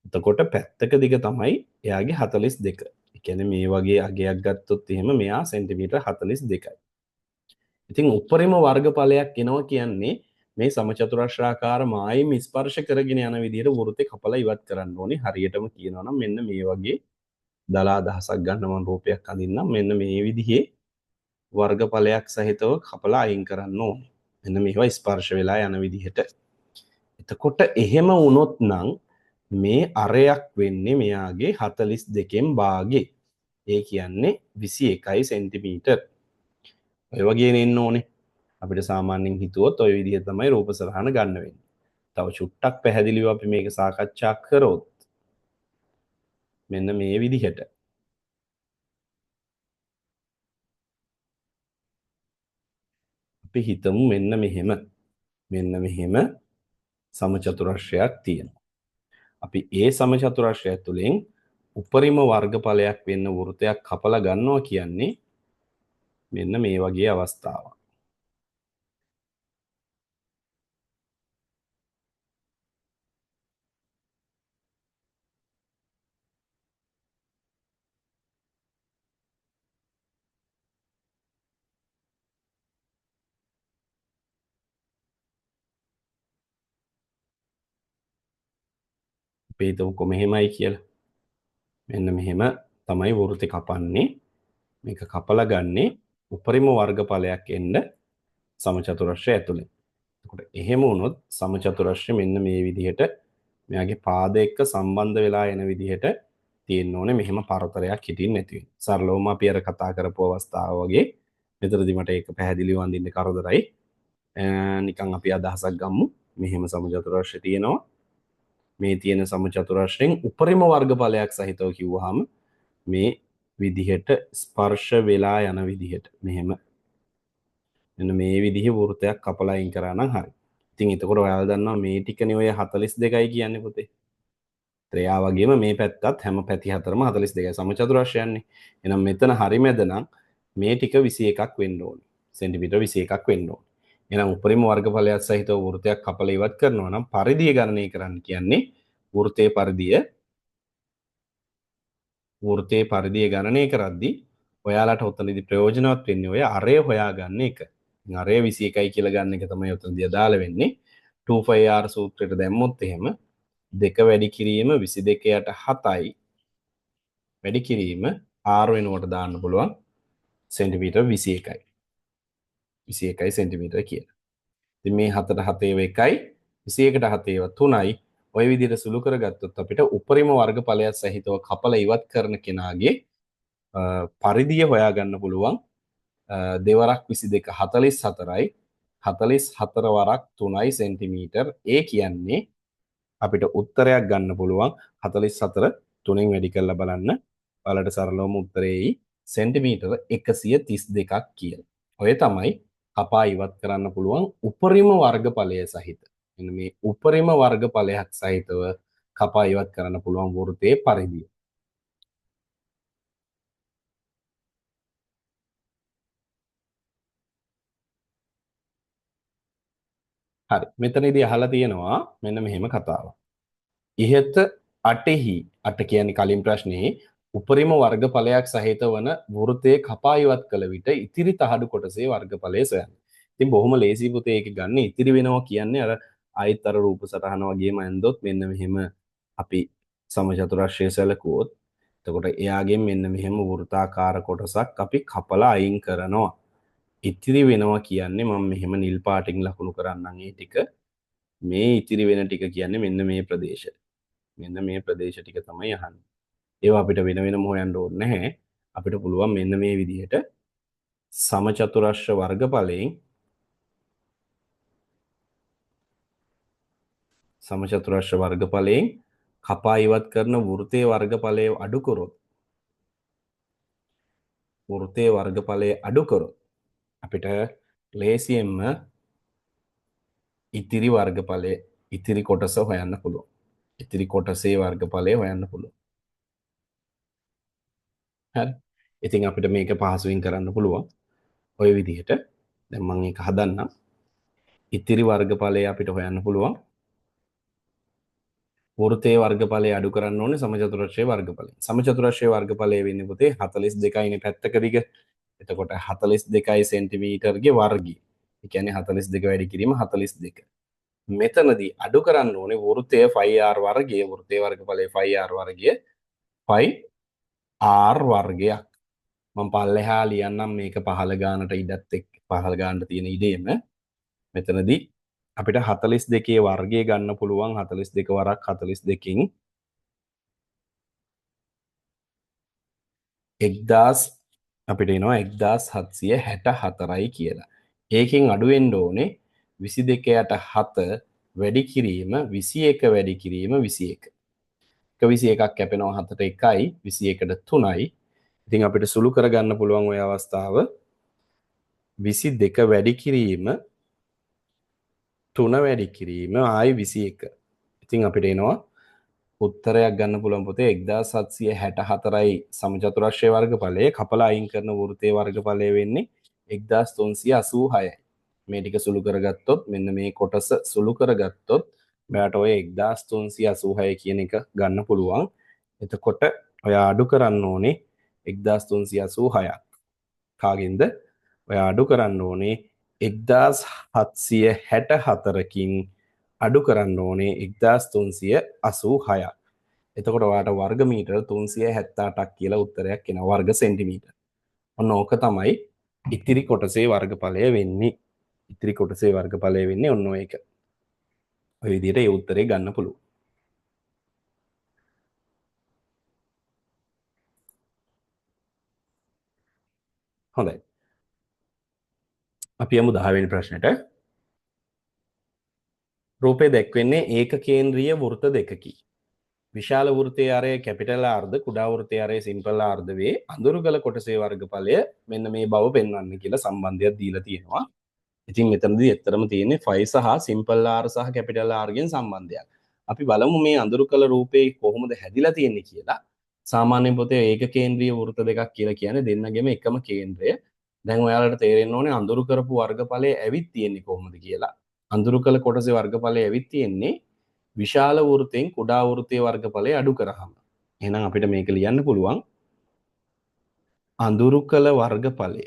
Speaker 1: එතකොට පැත්තක දිග තමයි එයාගේ 42. ඒ කියන්නේ මේ වගේ අගයක් ගත්තොත් එහෙම මෙයා සෙන්ටිමීටර් 42යි. ඉතින් උපරිම වර්ගඵලයක් එනවා කියන්නේ මේ සමචතුරස්‍රාකාර මායිම් ස්පර්ශ කරගෙන යන විදිහට වෘත්තේ කපලා ඉවත් කරන්න ඕනේ. හරියටම කියනවා නම් මෙන්න මේ වගේ දල අදහසක් ගන්න මම රූපයක් අඳින්නම්. මෙන්න මේ විදිහේ වර්ගඵලයක් සහිතව කපලා අයින් කරන්න ඕනේ. මෙන්න මේවා ස්පර්ශ වෙලා යන විදිහට. එතකොට එහෙම වුණොත් නම් මේ අරයක් වෙන්නේ මෙයාගේ 42න් භාගේ. ඒ කියන්නේ 21 සෙන්ටිමීටර්. ඔය වගේ එන්න ඕනේ. අපිට සාමාන්‍යයෙන් හිතුවොත් ඔය විදිහ තමයි රූප සටහන ගන්න වෙන්නේ. තව චුට්ටක් පැහැදිලිව අපි මේක සාකච්ඡා කරොත් මෙන්න මේ විදිහට. අපි හිතමු මෙන්න මෙහෙම. මෙන්න මෙහෙම සමචතුරස්‍රයක් තියෙනවා. අපි ඒ සමචතුරස්‍රය තුළින් උපරිම වර්ගඵලයක් වෙන්න වෘතයක් කපලා ගන්නවා කියන්නේ මෙන්න මේ වගේ අවස්ථාවක්. අපි හිතමුකෝ මෙහෙමයි කියලා. මෙන්න මෙහෙම තමයි වෘත්තේ කපන්නේ. මේක කපලා ගන්නේ උපරිම වර්ගඵලයක් එන්න සමචතුරස්‍රය ඇතුලේ. එතකොට එහෙම වුණොත් සමචතුරස්‍රය මෙන්න මේ විදිහට මෙයාගේ පාද එක්ක සම්බන්ධ වෙලා එන විදිහට තියෙන්න ඕනේ. මෙහෙම පරතරයක් හිටින්න නැති වෙන. සරලවම අපි අර කතා කරපු අවස්ථාව වගේ මෙතනදී මට ඒක පැහැදිලිව අඳින්න කරදරයි. නිකන් අපි අදහසක් ගමු. මෙහෙම සමචතුරස්‍රය තියෙනවා. මේ තියෙන සමචතුරස්‍රයෙන් උපරිම වර්ගඵලයක් සහිතව කිව්වහම මේ විදිහට ස්පර්ශ වෙලා යන විදිහට මෙහෙම මෙන්න මේ විදිහේ වෘත්තයක් කපලා අයින් කරා නම් හරි. ඉතින් එතකොට ඔයාලා දන්නවා මේ ටිකනේ ඔය 42යි කියන්නේ පොතේ. එයා වගේම මේ පැත්තත් හැම පැති හතරම 42යි සමචතුරස්‍රයන්නේ. එහෙනම් මෙතන හරි මැද නම් මේ ටික 21ක් වෙන්න ඕනේ. සෙන්ටිමීටර් 21ක් වෙන්න ඕනේ. එහෙනම් උපරිම වර්ගඵලයක් සහිතව වෘත්තයක් කපලා ඉවත් කරනවා නම් පරිධිය ගණනය කරන්න කියන්නේ වෘත්තයේ පරිධිය ගණනය කරද්දී ඔයාලට ඔතනදී ප්‍රයෝජනවත් වෙන්නේ ඔය අරය හොයාගන්න එක. ඉතින් අරය 21යි කියලා ගන්න එක තමයි ඔතනදී අදාළ වෙන්නේ. 2πr සූත්‍රයට දැම්මොත් එහෙම 2 වැඩි කිරීම 22 යට 7යි වැඩි කිරීම r වෙනුවට දාන්න පුළුවන් සෙන්ටිමීටර් 21යි. 21 සෙන්ටිමීටර් කියලා. ඉතින් මේ 4ට 7 ඒවා 1යි 21ට 7 ඒවා 3යි. ඔය විදිහට සුළු කරගත්තොත් අපිට උපරිම වර්ගඵලයක් සහිතව කපලා ඉවත් කරන කෙනාගේ පරිධිය හොයාගන්න පුළුවන්. දෙවරක් 22 44යි 44 වරක් 3යි සෙන්ටිමීටර්. ඒ කියන්නේ අපිට උත්තරයක් ගන්න පුළුවන් 44 3න් වැඩි කරලා බලන්න. ඔයාලට සරලවම උත්තරේ එයි සෙන්ටිමීටර් 132ක් කියලා. ඔය තමයි කපා ඉවත් කරන්න පුළුවන් උපරිම වර්ගඵලය සහිත. මෙන්න මේ උපරිම වර්ගඵලයක් සහිතව කපා ඉවත් කරන්න පුළුවන් වෘත්තයේ පරිධිය. හරි. මෙතනදී අහලා තියෙනවා මෙන්න මෙහෙම කතාවක්. ඉහත අටෙහි අට කියන්නේ කලින් ප්‍රශ්නේ උපරිම වර්ගඵලයක් සහිත වන වෘත්තයේ කපා ඉවත් කළ විට ඉතිරි තහඩු කොටසේ වර්ගඵලය සොයන්න. ඉතින් බොහොම ලේසි පුතේ ඒක ගන්න. ඉතිරි වෙනවා කියන්නේ අර ආයෙත් අර රූප සටහන වගේම ඇන්දොත් මෙන්න මෙහෙම අපි සමචතුරස්‍රය සැලකුවොත් එතකොට එයාගෙන් මෙන්න මෙහෙම වෘත්තාකාර කොටසක් අපි කපලා අයින් කරනවා. ඉතිරි වෙනවා කියන්නේ මම මෙහෙම නිල් පාටින් ලකුණු කරන්නම් ඒ ටික. මේ ඉතිරි වෙන ටික කියන්නේ මෙන්න මේ ප්‍රදේශ. මෙන්න මේ ප්‍රදේශ ටික තමයි අහන්නේ. ඒවා අපිට වෙන වෙනම හොයන්න ඕනේ නැහැ. අපිට පුළුවන් මෙන්න මේ විදිහට සමචතුරස්‍ර වර්ගඵලයෙන් සමචතුරස්‍ර වර්ගඵලයෙන් කපා ඉවත් කරන වෘත්තයේ වර්ගඵලය අඩු කරොත් වෘත්තයේ වර්ගඵලය අඩු කරොත් අපිට ලේසියෙන්ම ඉතිරි වර්ගඵලය ඉතිරි කොටස හොයන්න පුළුවන්. ඉතිරි කොටසේ වර්ගඵලය හොයන්න පුළුවන්. හරි. ඉතින් අපිට මේක පහසුවෙන් කරන්න පුළුවන්. ඔය විදිහට දැන් මම ඒක හදන්නම්. ඉතිරි වර්ගඵලය අපිට හොයන්න පුළුවන්. වෘත්තයේ වර්ගඵලය අඩු කරන්න ඕනේ සමචතුරස්‍රයේ වර්ගඵලය. සමචතුරස්‍රයේ වර්ගඵලය වෙන්නේ පුතේ 42 නේ පැත්තක දිග. එතකොට 42 සෙන්ටිමීටර්ගේ වර්ගය. ඒ කියන්නේ 42 වැඩි කිරීම 42. මෙතනදී අඩු කරන්න ඕනේ වෘත්තය 5r වර්ගය, වෘත්තයේ වර්ගඵලය 5r වර්ගය 5r වර්ගයක්. මම පල්ලෙහා ලියන්නම් මේක පහළ ගානට ඉඩත් එක්ක පහළ ගානට තියෙන ඉඩේම. මෙතනදී අපිට 42 වර්ගය ගන්න පුළුවන්. 42 වරක් 42කින් 1000 අපිට එනවා 1764යි කියලා. ඒකෙන් අඩු වෙන්න ඕනේ 22 යට 7 වැඩි කිරීම 21 වැඩි කිරීම 21. එක 21ක් කැපෙනවා 7ට 1යි 21ට 3යි. ඉතින් අපිට සුළු කරගන්න පුළුවන් ওই අවස්ථාව 22 වැඩි කිරීම 3 වැඩි කිරීම ආයි 21. ඉතින් අපිට එනවා උත්තරයක් ගන්න පුළුවන් පොතේ 1764යි සමචතුරස්‍රයේ වර්ගඵලය. කපලා අයින් කරන වෘත්තයේ වර්ගඵලය වෙන්නේ 1386යි. මේ ටික සුළු කරගත්තොත් මෙන්න මේ කොටස සුළු කරගත්තොත් ඔයාට ඔය 1386 කියන එක ගන්න පුළුවන්. එතකොට ඔයා අඩු කරන්න ඕනේ 1386ක්. කාගෙන්ද? ඔයා අඩු කරන්න ඕනේ 1764කින් අඩු කරන්න ඕනේ 1386ක්. එතකොට ඔයාට වර්ග මීටර 378ක් කියලා උත්තරයක් එනවා, වර්ග සෙන්ටිමීටර. ඔන්න ඕක තමයි ඉතිරි කොටසේ වර්ගඵලය වෙන්නේ. ඉතිරි කොටසේ වර්ගඵලය වෙන්නේ ඔන්න ඔය එක. ඔය විදිහට ඒ උත්තරේ ගන්න පුළුවන්. හොඳයි. අපි යමු 10 වෙනි ප්‍රශ්නෙට. රූපේ දැක්වෙන්නේ ඒක කේන්ද්‍රීය වෘත්ත දෙකකි. විශාල වෘත්තයේ ආරය කැපිටල් R ද කුඩා වෘත්තයේ ආරය සිම්පල් R ද වේ. අඳුරුගල කොටසේ වර්ගඵලය මෙන්න මේ බව පෙන්වන්න කියලා සම්බන්ධයක් දීලා තියෙනවා. ඉතින් මෙතනදී ඇත්තටම තියෙන්නේ ෆයි සහ සිම්පල් R සහ කැපිටල් R ගෙන් සම්බන්ධයක්. අපි බලමු මේ අඳුරුකල රූපේ කොහොමද හැදිලා තියෙන්නේ කියලා. සාමාන්‍යයෙන් පොතේ ඒක කේන්ද්‍රීය වෘත්ත දෙකක් කියලා කියන්නේ දෙන්නගෙම එකම කේන්ද්‍රය. දැන් ඔයාලට තේරෙන්න ඕනේ අඳුරු කරපු වර්ගඵලය ඇවිත් තියෙන්නේ කොහොමද කියලා. අඳුරු කළ කොටසේ වර්ගඵලය ඇවිත් තියෙන්නේ විශාල වෘත්තයෙන් කුඩා වෘත්තයේ වර්ගඵලය අඩු කරාම. එහෙනම් අපිට මේක ලියන්න පුළුවන් අඳුරු කළ වර්ගඵලය.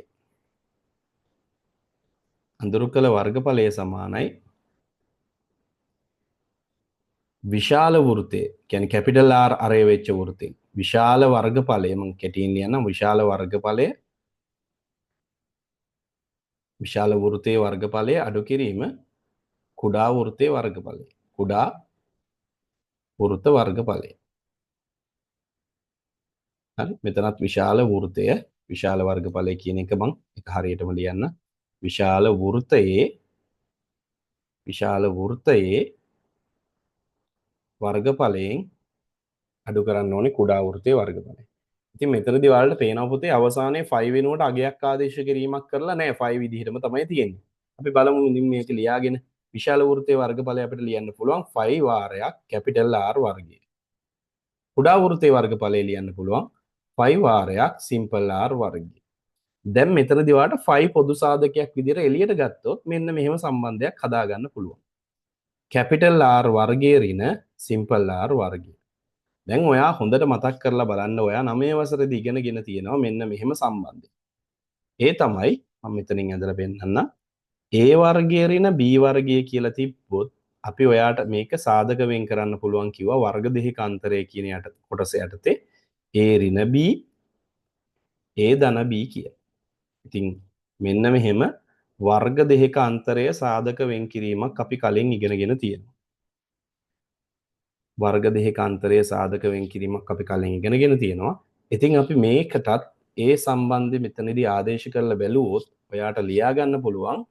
Speaker 1: අඳුරු කළ වර්ගඵලය සමානයි විශාල වෘත්තය, කියන්නේ කැපිටල් R අරය වෙච්ච වෘත්තයෙන් විශාල වර්ගඵලය මම කෙටියෙන් ලියන්නම්. විශාල වර්ගඵලය විශාල වෘත්තයේ වර්ගඵලය අඩු කිරීම කුඩා වෘත්තයේ වර්ගඵලය. කුඩා වෘත්ත වර්ගඵලය. හරි, මෙතනත් විශාල වෘත්තය විශාල වර්ගඵලය කියන එක මං එක හරියටම ලියන්න. විශාල වෘත්තයේ වර්ගඵලයෙන් අඩු කරන්න ඕනේ කුඩා වෘත්තයේ වර්ගඵලය. ඉතින් මෙතනදී ඔයාලට පේනවා පොතේ අවසානයේ 5 වෙනුවට අගයක් ආදේශ කිරීමක් කරලා නෑ, 5 විදිහටම තමයි තියෙන්නේ. අපි බලමු ඉතින් මේක ලියාගෙන විශාල වෘත්තයේ වර්ගඵලය අපිට ලියන්න පුළුවන් 5 වාරයක් කැපිටල් R වර්ගය. කුඩා වෘත්තයේ වර්ගඵලය ලියන්න පුළුවන් 5 වාරයක් සිම්පල් R වර්ගය. දැන් මෙතනදී ඔයාලට 5 පොදු සාධකයක් විදිහට එළියට ගත්තොත් මෙන්න මෙහෙම සම්බන්ධයක් හදාගන්න පුළුවන්. කැපිටල් R වර්ගය ඍණ සිම්පල් R වර්ගය. දැන් ඔයා හොඳට මතක් කරලා බලන්න, ඔයා 9 වසරේදී ඉගෙනගෙන තියෙනවා මෙන්න මෙහෙම සම්බන්ධයක්. ඒ තමයි මම මෙතනින් ඇඳලා පෙන්නන්නම්. A වර්ගය ඍණ B වර්ගය කියලා තිබ්බොත් අපි ඔයාට මේක සාධක වෙන් කරන්න පුළුවන් කිව්වා වර්ග දෙකක අන්තරය කියන යට කොටස යටතේ A ඍණ B A ධන B කියලා. ඉතින් මෙන්න මෙහෙම වර්ග දෙකක අන්තරය සාධක වෙන් කිරීමක් අපි කලින් ඉගෙනගෙන තියෙනවා. වර්ග දෙකක අන්තරය සාධක වෙන් කිරීමක් අපි කලින් ඉගෙනගෙන තියෙනවා. ඉතින් අපි මේකටත් ඒ සම්බන්ධය මෙතනදී ආදේශ කරලා බැලුවොත් ඔයාට ලියා ගන්න පුළුවන්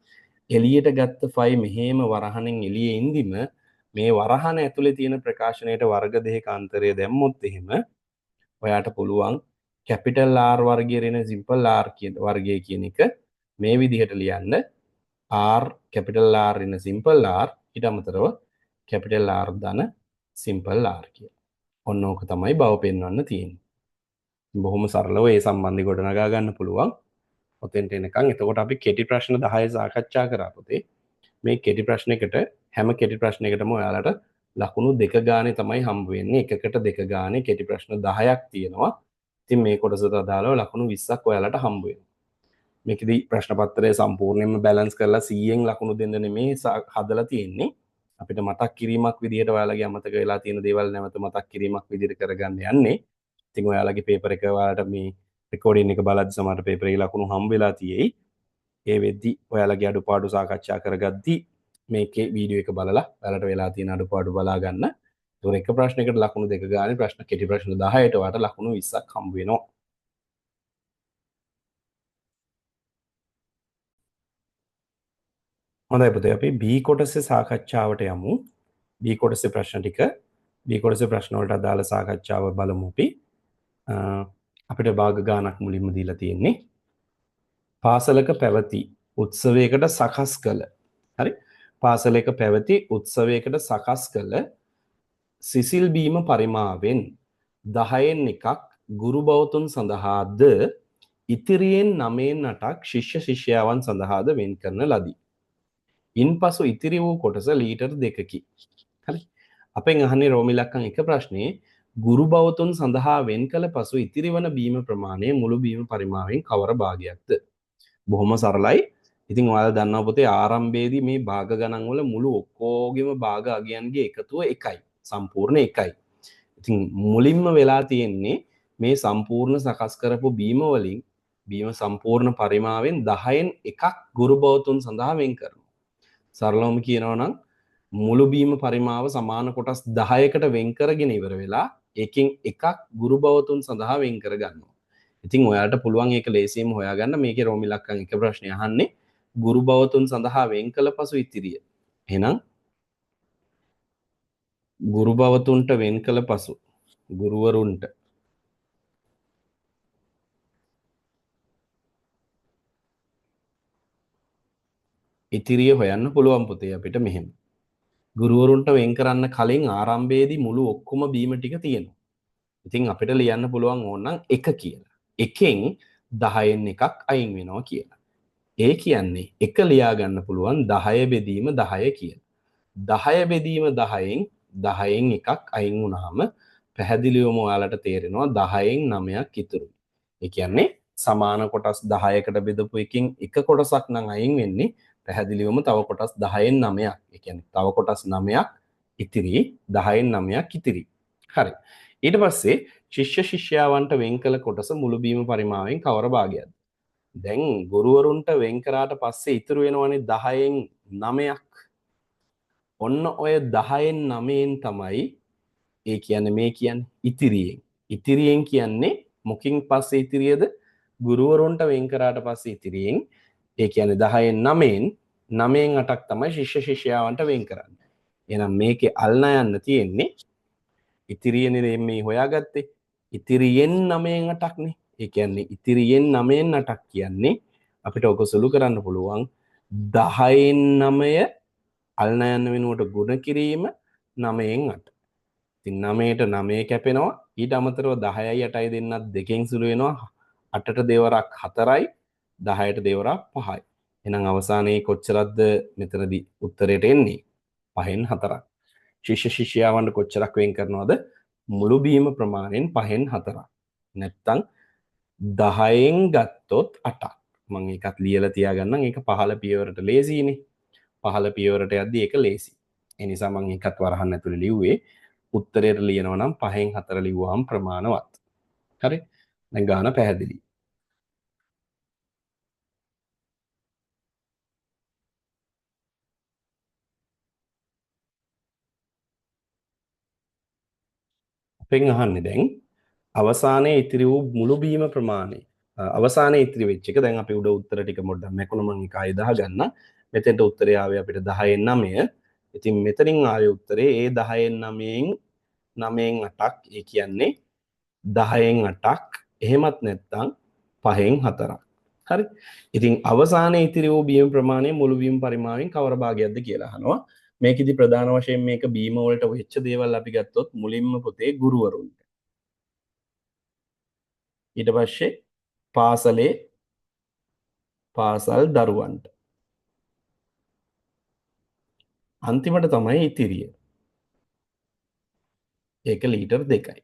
Speaker 1: එළියට ගත්ත ෆයි මෙහෙම වරහණෙන් එළියේ ඉඳිම මේ වරහණ ඇතුලේ තියෙන ප්‍රකාශනයට වර්ග දෙකක අන්තරය දැම්මොත් එහෙම ඔයාට පුළුවන් කැපිටල් R වර්ගය ඍණ සිම්පල් R කියන වර්ගය කියන එක මේ විදිහට ලියන්න. R capital R ඍණ සිම්පල් R ඊට අමතරව කැපිටල් R ධන සිම්පල් R කියලා. ඔන්න ඕක තමයි බව පෙන්වන්න තියෙන්නේ. බොහොම සරලව ඒ සම්බන්ධي ගොඩනගා ගන්න පුළුවන්. ඔතෙන්ට එනකන් එතකොට අපි කෙටි ප්‍රශ්න 10 සාකච්ඡා කරා පොතේ. මේ කෙටි ප්‍රශ්නයකට හැම කෙටි ප්‍රශ්නයකටම ඔයාලට ලකුණු දෙක ගානේ තමයි හම්බ වෙන්නේ. එකකට දෙක ගානේ කෙටි ප්‍රශ්න 10ක් තියෙනවා. ඉතින් මේ කොටසට අදාළව ලකුණු 20ක් ඔයාලට හම්බ වෙනවා. මේකෙදි ප්‍රශ්න පත්‍රය සම්පූර්ණයෙන්ම බැලන්ස් කරලා 100න් ලකුණු දෙන්න නෙමේ හදලා තියෙන්නේ. අපිට මතක් කිරීමක් විදිහට ඔයාලගේ අමතක වෙලා තියෙන දේවල් නැවත මතක් කිරීමක් විදිහට කරගන්න යන්නේ. ඉතින් ඔයාලගේ පේපර් එක ඔයාලට මේ රෙකෝඩින් එක බලද්දි සමහර පේපර් එකේ ලකුණු හම්බ වෙලා තියෙයි. ඒ වෙද්දි ඔයාලගේ අඩුපාඩු සාකච්ඡා කරගද්දි මේකේ වීඩියෝ එක බලලා ඔයාලට වෙලා තියෙන අඩුපාඩු බලා ගන්න. ඒතකොට එක ප්‍රශ්නයකට ලකුණු දෙක ගානේ ප්‍රශ්න කෙටි ප්‍රශ්න 10ට ඔයාලට ලකුණු 20ක් හම්බ වෙනවා. හොඳයි පුතේ, අපි B කොටසේ සාකච්ඡාවට යමු. B කොටසේ ප්‍රශ්න ටික B කොටසේ ප්‍රශ්න වලට අදාළ සාකච්ඡාව බලමු අපි. අපිට භාග ගානක් මුලින්ම දීලා තියෙන්නේ. පාසලක පැවති උත්සවයකට සකස් කළ, හරි, පාසලක පැවති උත්සවයකට සකස් කළ සිසිල් බීම පරිමාවෙන් 10න් එකක් ගුරු බවතුන් සඳහාද ඉතිරියෙන් 9න් 8ක් ශිෂ්‍ය ශිෂ්‍යාවන් සඳහාද වෙන් කරන ලදී. ඉන්පසු ඉතිරි වූ කොටස ලීටර් 2කි. හරි, අපෙන් අහන්නේ රෝම ඉලක්කම් එක ප්‍රශ්නේ ගුරු බවතුන් සඳහා වෙන් කළ පසු ඉතිරි වන බීම ප්‍රමාණය මුළු බීම පරිමාවෙන් කවර භාගයක්ද? බොහොම සරලයි. ඉතින් ඔයාලා දන්නවා පොතේ ආරම්භයේදී මේ භාග ගණන් වල මුළු ඔක්කොගේම භාග අගයන්ගේ එකතුව එකයි, සම්පූර්ණ එකයි. ඉතින් මුලින්ම වෙලා තියෙන්නේ මේ සම්පූර්ණ සකස් කරපු බීම වලින් බීම සම්පූර්ණ පරිමාවෙන් 10න් එකක් ගුරු බවතුන් සඳහා වෙන් කරනවා. සරලවම කියනවා නම් මුළු බීම පරිමාව සමාන කොටස් 10කට වෙන් කරගෙන ඉවර වෙලා ඒකෙන් එකක් ගුරු බවතුන් සඳහා වෙන් කර ගන්නවා. ඉතින් ඔයාලට පුළුවන් ඒක ලේසියෙන්ම හොයාගන්න. මේකේ රෝම ඉලක්කම් එක ප්‍රශ්නය අහන්නේ ගුරු බවතුන් සඳහා වෙන් කළ පසු ඉතිරිය. එහෙනම් ගුරු බවතුන්ට වෙන් කළ පසු ගුරුවරුන්ට ඉතිරිය හොයන්න පුළුවන් පුතේ අපිට මෙහෙම. ගුරුවරුන්ට වෙන් කරන්න කලින් ආරම්භයේදී මුළු ඔක්කොම බීම ටික තියෙනවා. ඉතින් අපිට ලියන්න පුළුවන් ඕනනම් 1 කියලා. එකෙන් 10න් එකක් අයින් වෙනවා කියලා. ඒ කියන්නේ 1 ලියා ගන්න පුළුවන් 10 බෙදීම 10 කියලා. 10 බෙදීම 10න් 10න් එකක් අයින් වුණාම පැහැදිලිවම ඔයාලට තේරෙනවා 10න් 9ක් ඉතුරුයි. ඒ කියන්නේ සමාන කොටස් 10කට බෙදපු එකෙන් එක කොටසක් නම් අයින් වෙන්නේ පැහැදිලිවම තව කොටස් 10න් 9ක්. ඒ කියන්නේ තව කොටස් 9ක් ඉතිරි, 10න් 9ක් ඉතිරි. හරි. ඊට පස්සේ ශිෂ්‍ය ශිෂ්‍යාවන්ට වෙන් කළ කොටස මුළු බීම පරිමාවෙන් කවර භාගයක්ද? දැන් ගුරුවරුන්ට වෙන් කරාට පස්සේ ඉතුරු වෙනවනේ 10න් 9ක්. ඔන්න ඔය 10න් 9න් තමයි ඒ කියන්නේ මේ කියන්නේ ඉතිරියෙන්. ඉතිරියෙන් කියන්නේ මොකින් පස්සේ ඉතිරියද? ගුරුවරුන්ට වෙන් කරාට පස්සේ ඉතිරියෙන්. ඒ කියන්නේ 10න් 9න් 9න් 8ක් තමයි ශිෂ්‍ය ශිෂ්‍යාවන්ට වෙන් කරන්නේ. එහෙනම් මේකේ අල්න යන්න තියෙන්නේ ඉතිරියනේ මේ හොයාගත්තේ. ඉතිරියෙන් 9න් 8ක්නේ. ඒ කියන්නේ ඉතිරියෙන් 9න් 8ක් කියන්නේ අපිට ඔක සුළු කරන්න පුළුවන් 10න් 9 අල්න යන්න වෙනුවට ගුණ කිරීම 9න් 8. ඉතින් 9ට 9 කැපෙනවා. ඊට අමතරව 10යි 8යි දෙන්නත් දෙකෙන් සුළු වෙනවා. 8ට දෙවරක් 4යි, 10ට දෙවරක් 5යි. එහෙනම් අවසානයේ කොච්චරක්ද මෙතනදී උත්තරයට එන්නේ? 5න් 4ක්. ශිෂ්‍ය ශිෂ්‍යාවන්ට කොච්චරක් වෙන් කරනවද? මුළු බීම ප්‍රමාණයෙන් 5න් 4ක්. නැත්තම් 10න් ගත්තොත් 8ක්. මං ඒකත් ලියලා තියාගන්නම්. ඒක පහළ පියවරට ලේසියිනේ. පහළ පියවරට යද්දි ඒක ලේසි. ඒ නිසා මං ඒකත් වරහන් ඇතුලේ ලිව්වේ. උත්තරයට ලියනවා නම් 5න් 4 ලිව්වහම ප්‍රමාණවත්. හරි. දැන් ගාන පැහැදිලි. අපෙන් අහන්නේ දැන් අවසානයේ ඉතිරි වූ මුළු බීම ප්‍රමාණය. අවසානයේ ඉතිරි වෙච්ච එක දැන් අපි උඩ උත්තර ටික පොඩ්ඩක් මැකුණ මං එක ආයෙ දාගන්න. මෙතෙන්ට උත්තරේ ආවේ අපිට 10න් 9. ඉතින් මෙතනින් ආවේ උත්තරේ ඒ 10න් 9න් 9න් 8ක්. ඒ කියන්නේ 10න් 8ක්. එහෙමත් නැත්නම් 5න් 4ක්. හරි. ඉතින් අවසානයේ ඉතිරි වූ බීම ප්‍රමාණය මුළු බීම පරිමාණයෙන් කවර භාගයක්ද කියලා අහනවා. මේකෙදි ප්‍රධාන වශයෙන් මේක බීම වලට වෙච්ච දේවල් අපි ගත්තොත් මුලින්ම පොතේ ගුරුවරුන්ට. ඊට පස්සේ පාසලේ පාසල් දරුවන්ට. අන්තිමට තමයි ඉතිරිය. ඒක ලීටර් 2යි.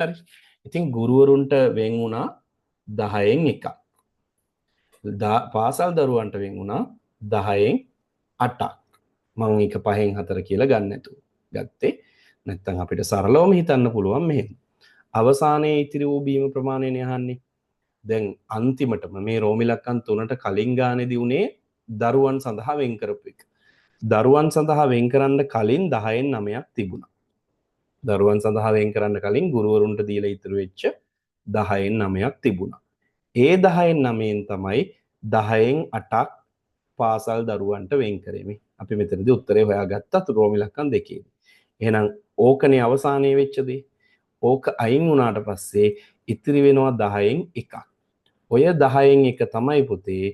Speaker 1: හරි. ඉතින් ගුරුවරුන්ට වෙන් වුණා 10න් 1ක්. පාසල් දරුවන්ට වෙන් වුණා 10න් 8ක්. මං ඒක 5න් 4 කියලා ගන්න නැතුව ගත්තේ. නැත්තම් අපිට සරලවම හිතන්න පුළුවන් මෙහෙම. අවසානයේ ඉතිරි වූ බීම ප්‍රමාණයනේ අහන්නේ. දැන් අන්තිමටම මේ රෝමිලක්කම් 3ට කලින් ගානේදී උනේ දරුවන් සඳහා වෙන් කරපු එක. දරුවන් සඳහා වෙන් කරන්න කලින් 10න් 9ක් තිබුණා. දරුවන් සඳහා වෙන් කරන්න කලින් ගුරුවරුන්ට දීලා ඉතුරු වෙච්ච 10න් 9ක් තිබුණා. ඒ 10න් 9න් තමයි 10න් 8ක් පාසල් දරුවන්ට වෙන් කරේ. මේ අපි මෙතනදී උත්තරේ හොයාගත්තා රෝමිලක්කම් දෙකේදී. එහෙනම් ඕකනේ අවසානයේ වෙච්ච දේ. ඕක අයින් වුණාට පස්සේ ඉතිරි වෙනවා 10න් 1ක්. ඔය 10න් 1 තමයි පුතේ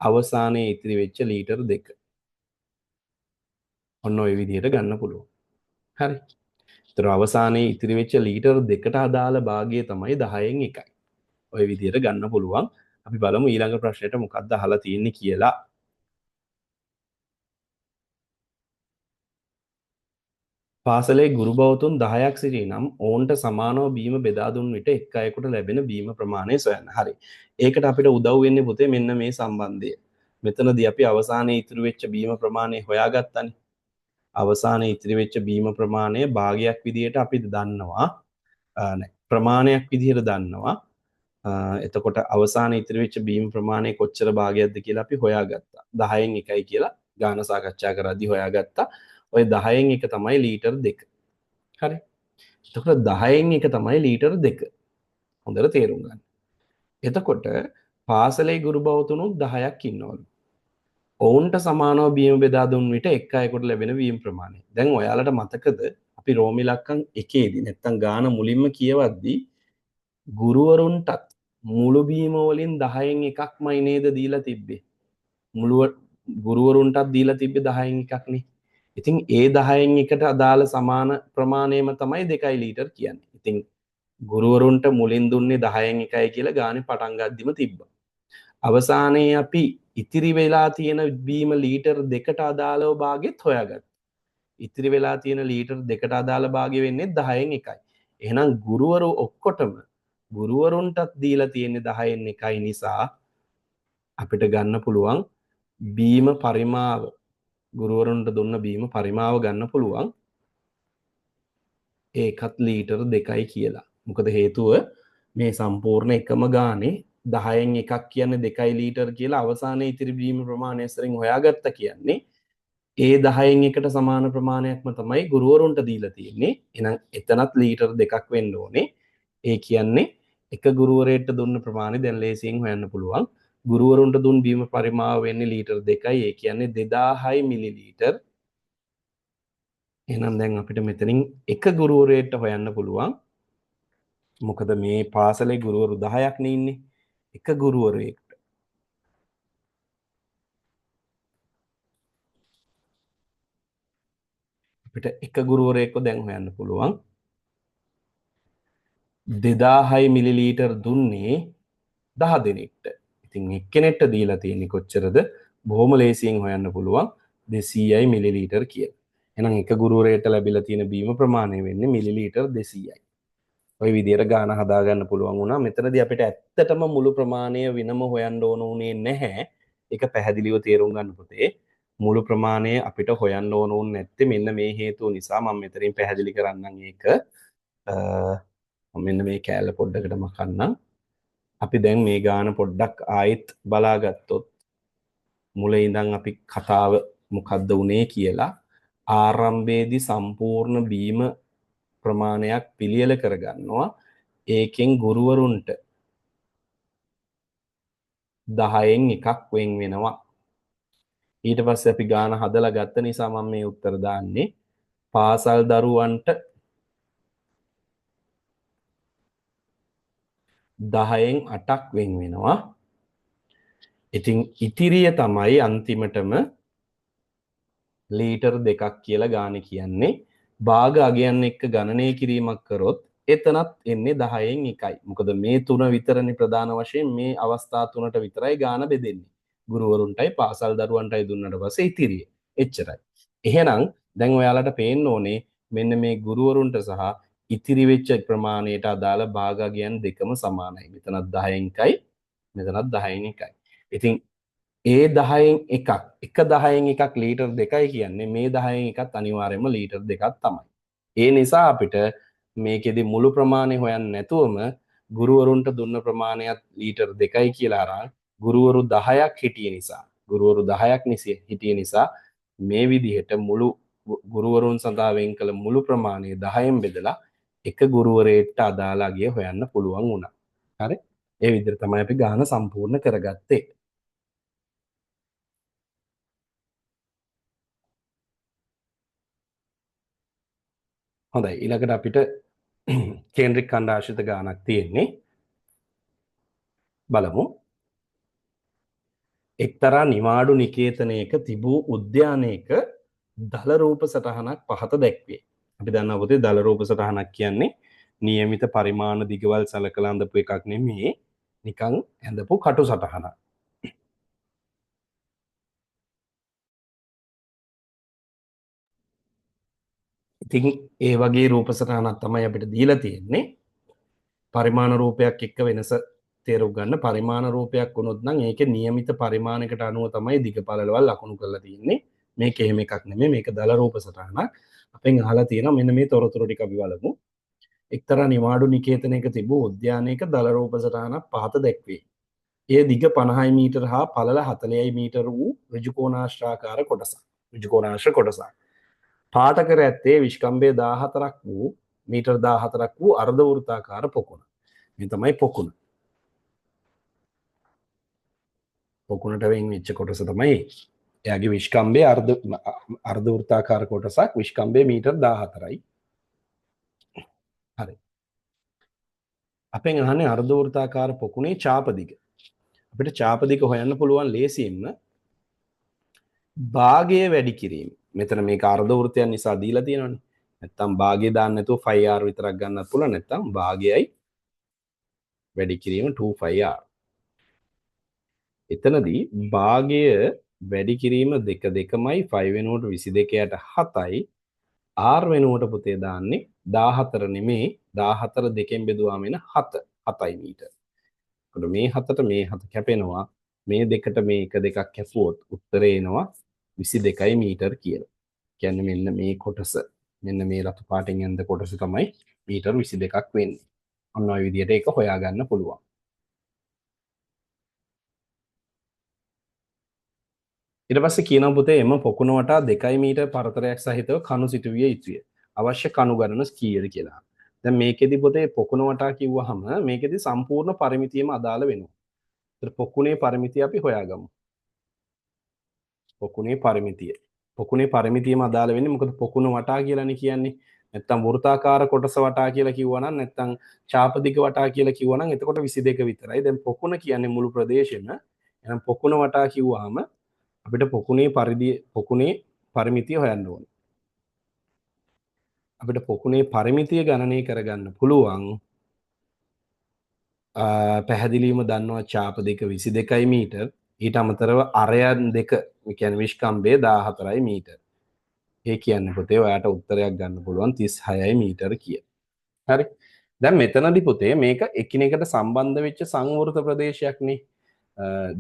Speaker 1: අවසානයේ ඉතිරි වෙච්ච ලීටර් 2. ඔන්න ඔය විදිහට ගන්න පුළුවන්. හරි. ඒතර අවසානයේ ඉතිරි වෙච්ච ලීටර් 2ට අදාළ භාගය තමයි 10න් 1යි. ඔය විදිහට ගන්න පුළුවන්. අපි බලමු ඊළඟ ප්‍රශ්නෙට මොකක්ද අහලා තියෙන්නේ කියලා. පාසලේ ගුරු භවතුන් 10ක් සිටී නම් ඔවුන්ට සමානව බීම බෙදා දුන් විට එක් අයෙකුට ලැබෙන බීම ප්‍රමාණය සොයන්න. හරි. ඒකට අපිට උදව් වෙන්නේ පුතේ මෙන්න මේ සම්බන්ධය. මෙතනදී අපි අවසානයේ ඉතුරු වෙච්ච බීම ප්‍රමාණය හොයාගත්තනේ. අවසානයේ ඉතිරි වෙච්ච බීම ප්‍රමාණය භාගයක් විදියට අපි දන්නවා. නෑ, ප්‍රමාණයක් විදියට දන්නවා. එතකොට අවසානයේ ඉතිරි වෙච්ච බීම ප්‍රමාණය කොච්චර භාගයක්ද කියලා අපි හොයාගත්තා. 10න් 1යි කියලා ගාන සාකච්ඡා කරද්දී හොයාගත්තා. ඔය 10න් 1 තමයි ලීටර් 2. හරි. එතකොට 10න් 1 තමයි ලීටර් 2. හොඳට තේරුම් ගන්න. එතකොට පාසලේ ගුරු භවතුනුත් 10ක් ඉන්නවලු. ඔවුන්ට සමානව බීම බෙදා දුන් විට එක් අයෙකුට ලැබෙන බීම ප්‍රමාණය. දැන් ඔයාලට මතකද අපි රෝමිලක්කම් එකේදී නැත්තම් ගාන මුලින්ම කියවද්දී ගුරුවරුන්ටත් මුළු බීම වලින් 10න් 1ක්මයි නේද දීලා තිබ්බේ. මුළු ගුරුවරුන්ටත් දීලා තිබ්බේ 10න් 1ක් නේ. ඉතින් ඒ 10න් 1ට අදාළ සමාන ප්‍රමාණයම තමයි 2 ලීටර් කියන්නේ. ඉතින් ගුරුවරුන්ට මුලින් දුන්නේ 10න් 1යි කියලා ගානේ පටන් ගද්දිම තිබ්බා. අවසානයේ අපි ඉතිරි වෙලා තියෙන බීම ලීටර් 2ට අදාළව භාගෙත් හොයාගත්තා. ඉතිරි වෙලා තියෙන ලීටර් 2ට අදාළ භාගෙ වෙන්නේ 10න් 1යි. එහෙනම් ගුරුවරු ඔක්කොටම ගුරුවරුන්ටත් දීලා තියෙන්නේ 10න් 1යි නිසා අපිට ගන්න පුළුවන් බීම පරිමාව. ගුරුවරුන්ට දුන්න බීම පරිමාව ගන්න පුළුවන් ඒකත් ලීටර් 2යි කියලා. මොකද හේතුව මේ සම්පූර්ණ එකම ගානේ 10න් 1ක් කියන්නේ 2 ලීටර් කියලා අවසානයේ ඉතිරි බීම ප්‍රමාණය සරින් හොයාගත්ත කියන්නේ ඒ 10න් 1ට සමාන ප්‍රමාණයක්ම තමයි ගුරුවරුන්ට දීලා තියෙන්නේ. එහෙනම් එතනත් ලීටර් 2ක් වෙන්න ඕනේ. ඒ කියන්නේ එක ගුරුවරයෙක්ට දුන්න ප්‍රමාණය දැන් ලේසියෙන් හොයන්න පුළුවන්. ගුරුවරුන්ට දුන් බීම පරිමාව වෙන්නේ ලීටර් 2යි. ඒ කියන්නේ 2000යි මිලිලීටර්. එහෙනම් දැන් අපිට මෙතනින් එක ගුරුවරයෙක්ට හොයන්න පුළුවන්. මොකද මේ පාසලේ ගුරුවරු 10ක් නේ ඉන්නේ. එක ගුරුවරයෙක්ට අපිට එක ගුරුවරයෙක්ව දැන් හොයන්න පුළුවන්. 2000යි මිලිලීටර් දුන්නේ 10 දෙනෙක්ට. ඉතින් එක්කෙනෙක්ට දීලා තියෙන්නේ කොච්චරද? බොහොම ලේසියෙන් හොයන්න පුළුවන් 200යි මිලිලීටර් කියලා. එහෙනම් එක ගුරුවරයෙක්ට ලැබිලා තියෙන බීම ප්‍රමාණය වෙන්නේ මිලිලීටර් 200යි. ඔය විදියට ගාන හදාගන්න පුළුවන් වුණා. මෙතනදී අපිට ඇත්තටම මුළු ප්‍රමාණය වෙනම හොයන්න ඕන වුණේ නැහැ. ඒක පැහැදිලිව තේරුම් ගන්න පොතේ. මුළු ප්‍රමාණය අපිට හොයන්න ඕන වුණ නැත්තේ මෙන්න මේ හේතුව නිසා. මම මෙතනින් පැහැදිලි කරන්නම් ඒක. මම මෙන්න මේ කෑල්ල පොඩ්ඩකට මකන්නම්. අපි දැන් මේ ගාන පොඩ්ඩක් ආයෙත් බලාගත්තොත් මුල ඉඳන් අපි කතාව මොකද්ද වුනේ කියලා. ආරම්භයේදී සම්පූර්ණ බීම ප්‍රමාණයක් පිළියෙල කරගන්නවා. ඒකෙන් ගුරුවරුන්ට 10න් එකක් වෙන් වෙනවා. ඊට පස්සේ අපි ගාන හදලා ගත්ත නිසා මම මේ උත්තර දාන්නේ. පාසල් දරුවන්ට 10න් 8ක් වෙන් වෙනවා. ඉතින් ඉතිරිය තමයි අන්තිමටම ලීටර් 2ක් කියලා ගාන කියන්නේ. භාග අගයන් එක්ක ගණනය කිරීමක් කරොත් එතනත් එන්නේ 10න් 1යි. මොකද මේ තුන විතරනේ ප්‍රධාන වශයෙන් මේ අවස්ථා තුනට විතරයි ගාන බෙදෙන්නේ. ගුරුවරුන්ටයි පාසල් දරුවන්ටයි දුන්නට පස්සේ ඉතිරිය. එච්චරයි. එහෙනම් දැන් ඔයාලට පේන්න ඕනේ මෙන්න මේ ගුරුවරුන්ට සහ ඉතිරි වෙච්ච ප්‍රමාණයට අදාළ භාග අගයන් දෙකම සමානයි. මෙතනත් 10න් 1යි, මෙතනත් 10න් 1යි. ඉතින් ඒ 10න් එකක්, එක 10න් එකක් ලීටර් 2යි කියන්නේ මේ 10න් එකත් අනිවාර්යයෙන්ම ලීටර් 2ක් තමයි. ඒ නිසා අපිට මේකෙදි මුළු ප්‍රමාණය හොයන්න නැතුවම ගුරුවරුන්ට දුන්න ප්‍රමාණයත් ලීටර් 2යි කියලා අරන් ගුරුවරු 10ක් හිටිය නිසා, ගුරුවරු 10ක් හිටිය නිසා මේ විදිහට මුළු ගුරුවරුන් සඳහා වෙන් කළ මුළු ප්‍රමාණය 10න් බෙදලා එක ගුරුවරයෙක්ට අදාළ අගය හොයන්න පුළුවන් වුණා. හරි? ඒ විදිහට තමයි අපි ගාන සම්පූර්ණ කරගත්තේ. හොඳයි, ඊළඟට අපිට කේන්ද්‍රික ඛණ්ඩ ආශ්‍රිත ගානක් තියෙන්නේ. බලමු. එක්තරා නිවාඩු නිකේතනයක තිබූ උද්‍යානයක දල රූප සටහනක් පහත දැක්වේ. අපි දන්නවා පොතේ දල රූප සටහනක් කියන්නේ නියමිත පරිමාණ දිගවල් සලකලා ඇඳපු එකක් නෙමෙයි, නිකන් ඇඳපු කටු සටහනක්. ඉතින් ඒ වගේ රූප සටහනක් තමයි අපිට දීලා තියෙන්නේ. පරිමාණ රූපයක් එක්ක වෙනස තේරුම් ගන්න. පරිමාණ රූපයක් වුණොත් නම් ඒකේ නියමිත පරිමාණයකට අනුව තමයි දිග පළලවල් ලකුණු කරලා තියෙන්නේ. මේක එහෙම එකක් නෙමෙයි, මේක දල රූප සටහනක්. අපෙන් අහලා තියෙනවා මෙන්න මේ තොරතුරු ටික අපි බලමු. එක්තරා නිවාඩු නිකේතනයක තිබූ උද්‍යානයක දල රූප සටහනක් පහත දැක්වේ. එය දිග 50 මීටර හා පළල 40 මීටර වූ ඍජුකෝණාශ්‍රාකාර කොටසක්. ඍජුකෝණාශ්‍ර කොටසක්. පාට කර ඇත්තේ විෂ්කම්භය 14ක් වූ මීටර 14ක් වූ අර්ධ වෘත්තාකාර පොකුණ. මේ තමයි පොකුණ. පොකුණට වෙන් වෙච්ච කොටස තමයි එයාගේ විෂ්කම්භයේ අර්ධ වෘත්තාකාර කොටසක්. විෂ්කම්භය මීටර 14යි. හරි. අපෙන් අහන්නේ අර්ධ වෘත්තාකාර පොකුණේ චාප දිග. අපිට චාප දිග හොයන්න පුළුවන් ලේසියෙන්ම භාගය වැඩි කිරීම. මෙතන මේක අර්ධ වෘත්තයක් නිසා දීලා තියෙනවනේ. නැත්තම් භාගය දාන්න නැතුව 5r විතරක් ගන්නත් පුළුවන්. නැත්තම් භාගයයි වැඩි කිරීම 2 5r. එතනදී භාගය වැඩි කිරීම දෙක දෙකමයි 5 වෙනුවට 22ට 7යි r වෙනුවට පුතේ දාන්නේ 14 නෙමේ, 14 දෙකෙන් බෙදුවාම එන 7, 7යි මීටර. එතකොට මේ 7ට මේ 7 කැපෙනවා. මේ දෙකට මේ එක දෙකක් කැපුවොත් උත්තරේ එනවා 22යි මීටර කියලා. කියන්නේ මෙන්න මේ කොටස, මෙන්න මේ රතු පාටින් ඇඳ කොටස තමයි මීටර 22ක් වෙන්නේ. ඔන්න ඔය විදිහට ඒක හොයාගන්න පුළුවන්. ඊට පස්සේ කියනවා පුතේ එම පොකුණ වටා 2 මීටර පරතරයක් සහිතව කණු සිටුවිය යුතුය. අවශ්‍ය කණු ගණන කීයද කියලා. දැන් මේකෙදි පොතේ පොකුණ වටා කිව්වහම මේකෙදි සම්පූර්ණ පරිමිතියම අදාළ වෙනවා. ඒතර පොකුණේ පරිමිතිය අපි හොයාගමු. පොකුණේ පරිමිතිය. පොකුණේ පරිමිතියම අදාළ වෙන්නේ මොකද පොකුණ වටා කියලානේ කියන්නේ. නැත්තම් වෘත්තාකාර කොටස වටා කියලා කිව්වනම්, නැත්තම් චාප දිග වටා කියලා කිව්වනම් එතකොට 22 විතරයි. දැන් පොකුණ කියන්නේ මුළු ප්‍රදේශෙම. එහෙනම් පොකුණ වටා කිව්වහම අපිට පොකුණේ පරිදි පොකුණේ පරිමිතිය හොයන්න ඕනේ. අපිට පොකුණේ පරිමිතිය ගණනය කරගන්න පුළුවන්. පැහැදිලිවම දන්නවා චාප දෙක 22යි මීටර්. ඊට අමතරව අරයන් දෙක, ඒ කියන්නේ විෂ්කම්භය 14යි මීටර්. ඒ කියන්නේ පොතේ ඔයාට උත්තරයක් ගන්න පුළුවන් 36යි මීටර් කියලා. හරි. දැන් මෙතනදි පොතේ මේක එකිනෙකට සම්බන්ධ වෙච්ච සංවෘත ප්‍රදේශයක් නේ.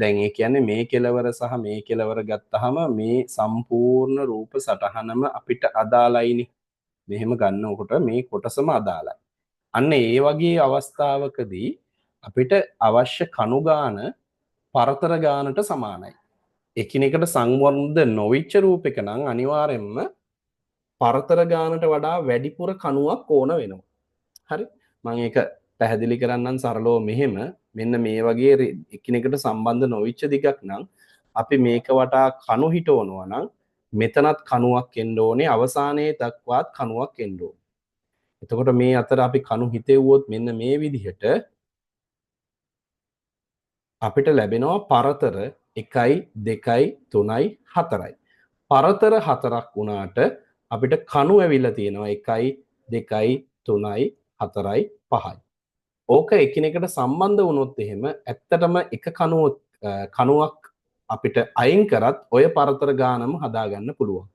Speaker 1: දැන් ඒ කියන්නේ මේ කෙලවර සහ මේ කෙලවර ගත්තාම මේ සම්පූර්ණ රූප සටහනම අපිට අදාළයිනේ. මෙහෙම ගන්නකොට මේ කොටසම අදාළයි. අන්න ඒ වගේ අවස්ථාවකදී අපිට අවශ්‍ය කණු ගාන පරතර ගානට සමානයි. එකිනෙකට සංවර්ධ නොවිච්ච රූපයක නම් අනිවාර්යයෙන්ම පරතර ගානට වඩා වැඩිපුර කණුවක් ඕන වෙනවා. හරි, මම ඒක පැහැදිලි කරන්නම් සරලව මෙහෙම. මෙන්න මේ වගේ එකිනෙකට සම්බන්ධ නොවිච්ච දිගක් නම් අපි මේක වටා කණු හිටවනවා නම් මෙතනත් කණුවක් එන්න ඕනේ, අවසානයේ දක්වාත් කණුවක් එන්න ඕනේ. එතකොට මේ අතර අපි කණු හිතෙව්වොත් මෙන්න මේ විදිහට අපිට ලැබෙනවා පරතර 1යි 2යි 3යි 4යි. පරතර 4ක් වුණාට අපිට කණු ඇවිල්ලා තියෙනවා 1යි 2යි 3යි 4යි 5යි. ඕක එකිනෙකට සම්බන්ධ වුණොත් එහෙම ඇත්තටම එක කණුවක් අපිට අයින් කරත් ඔය පරතර ගානම හදාගන්න පුළුවන්.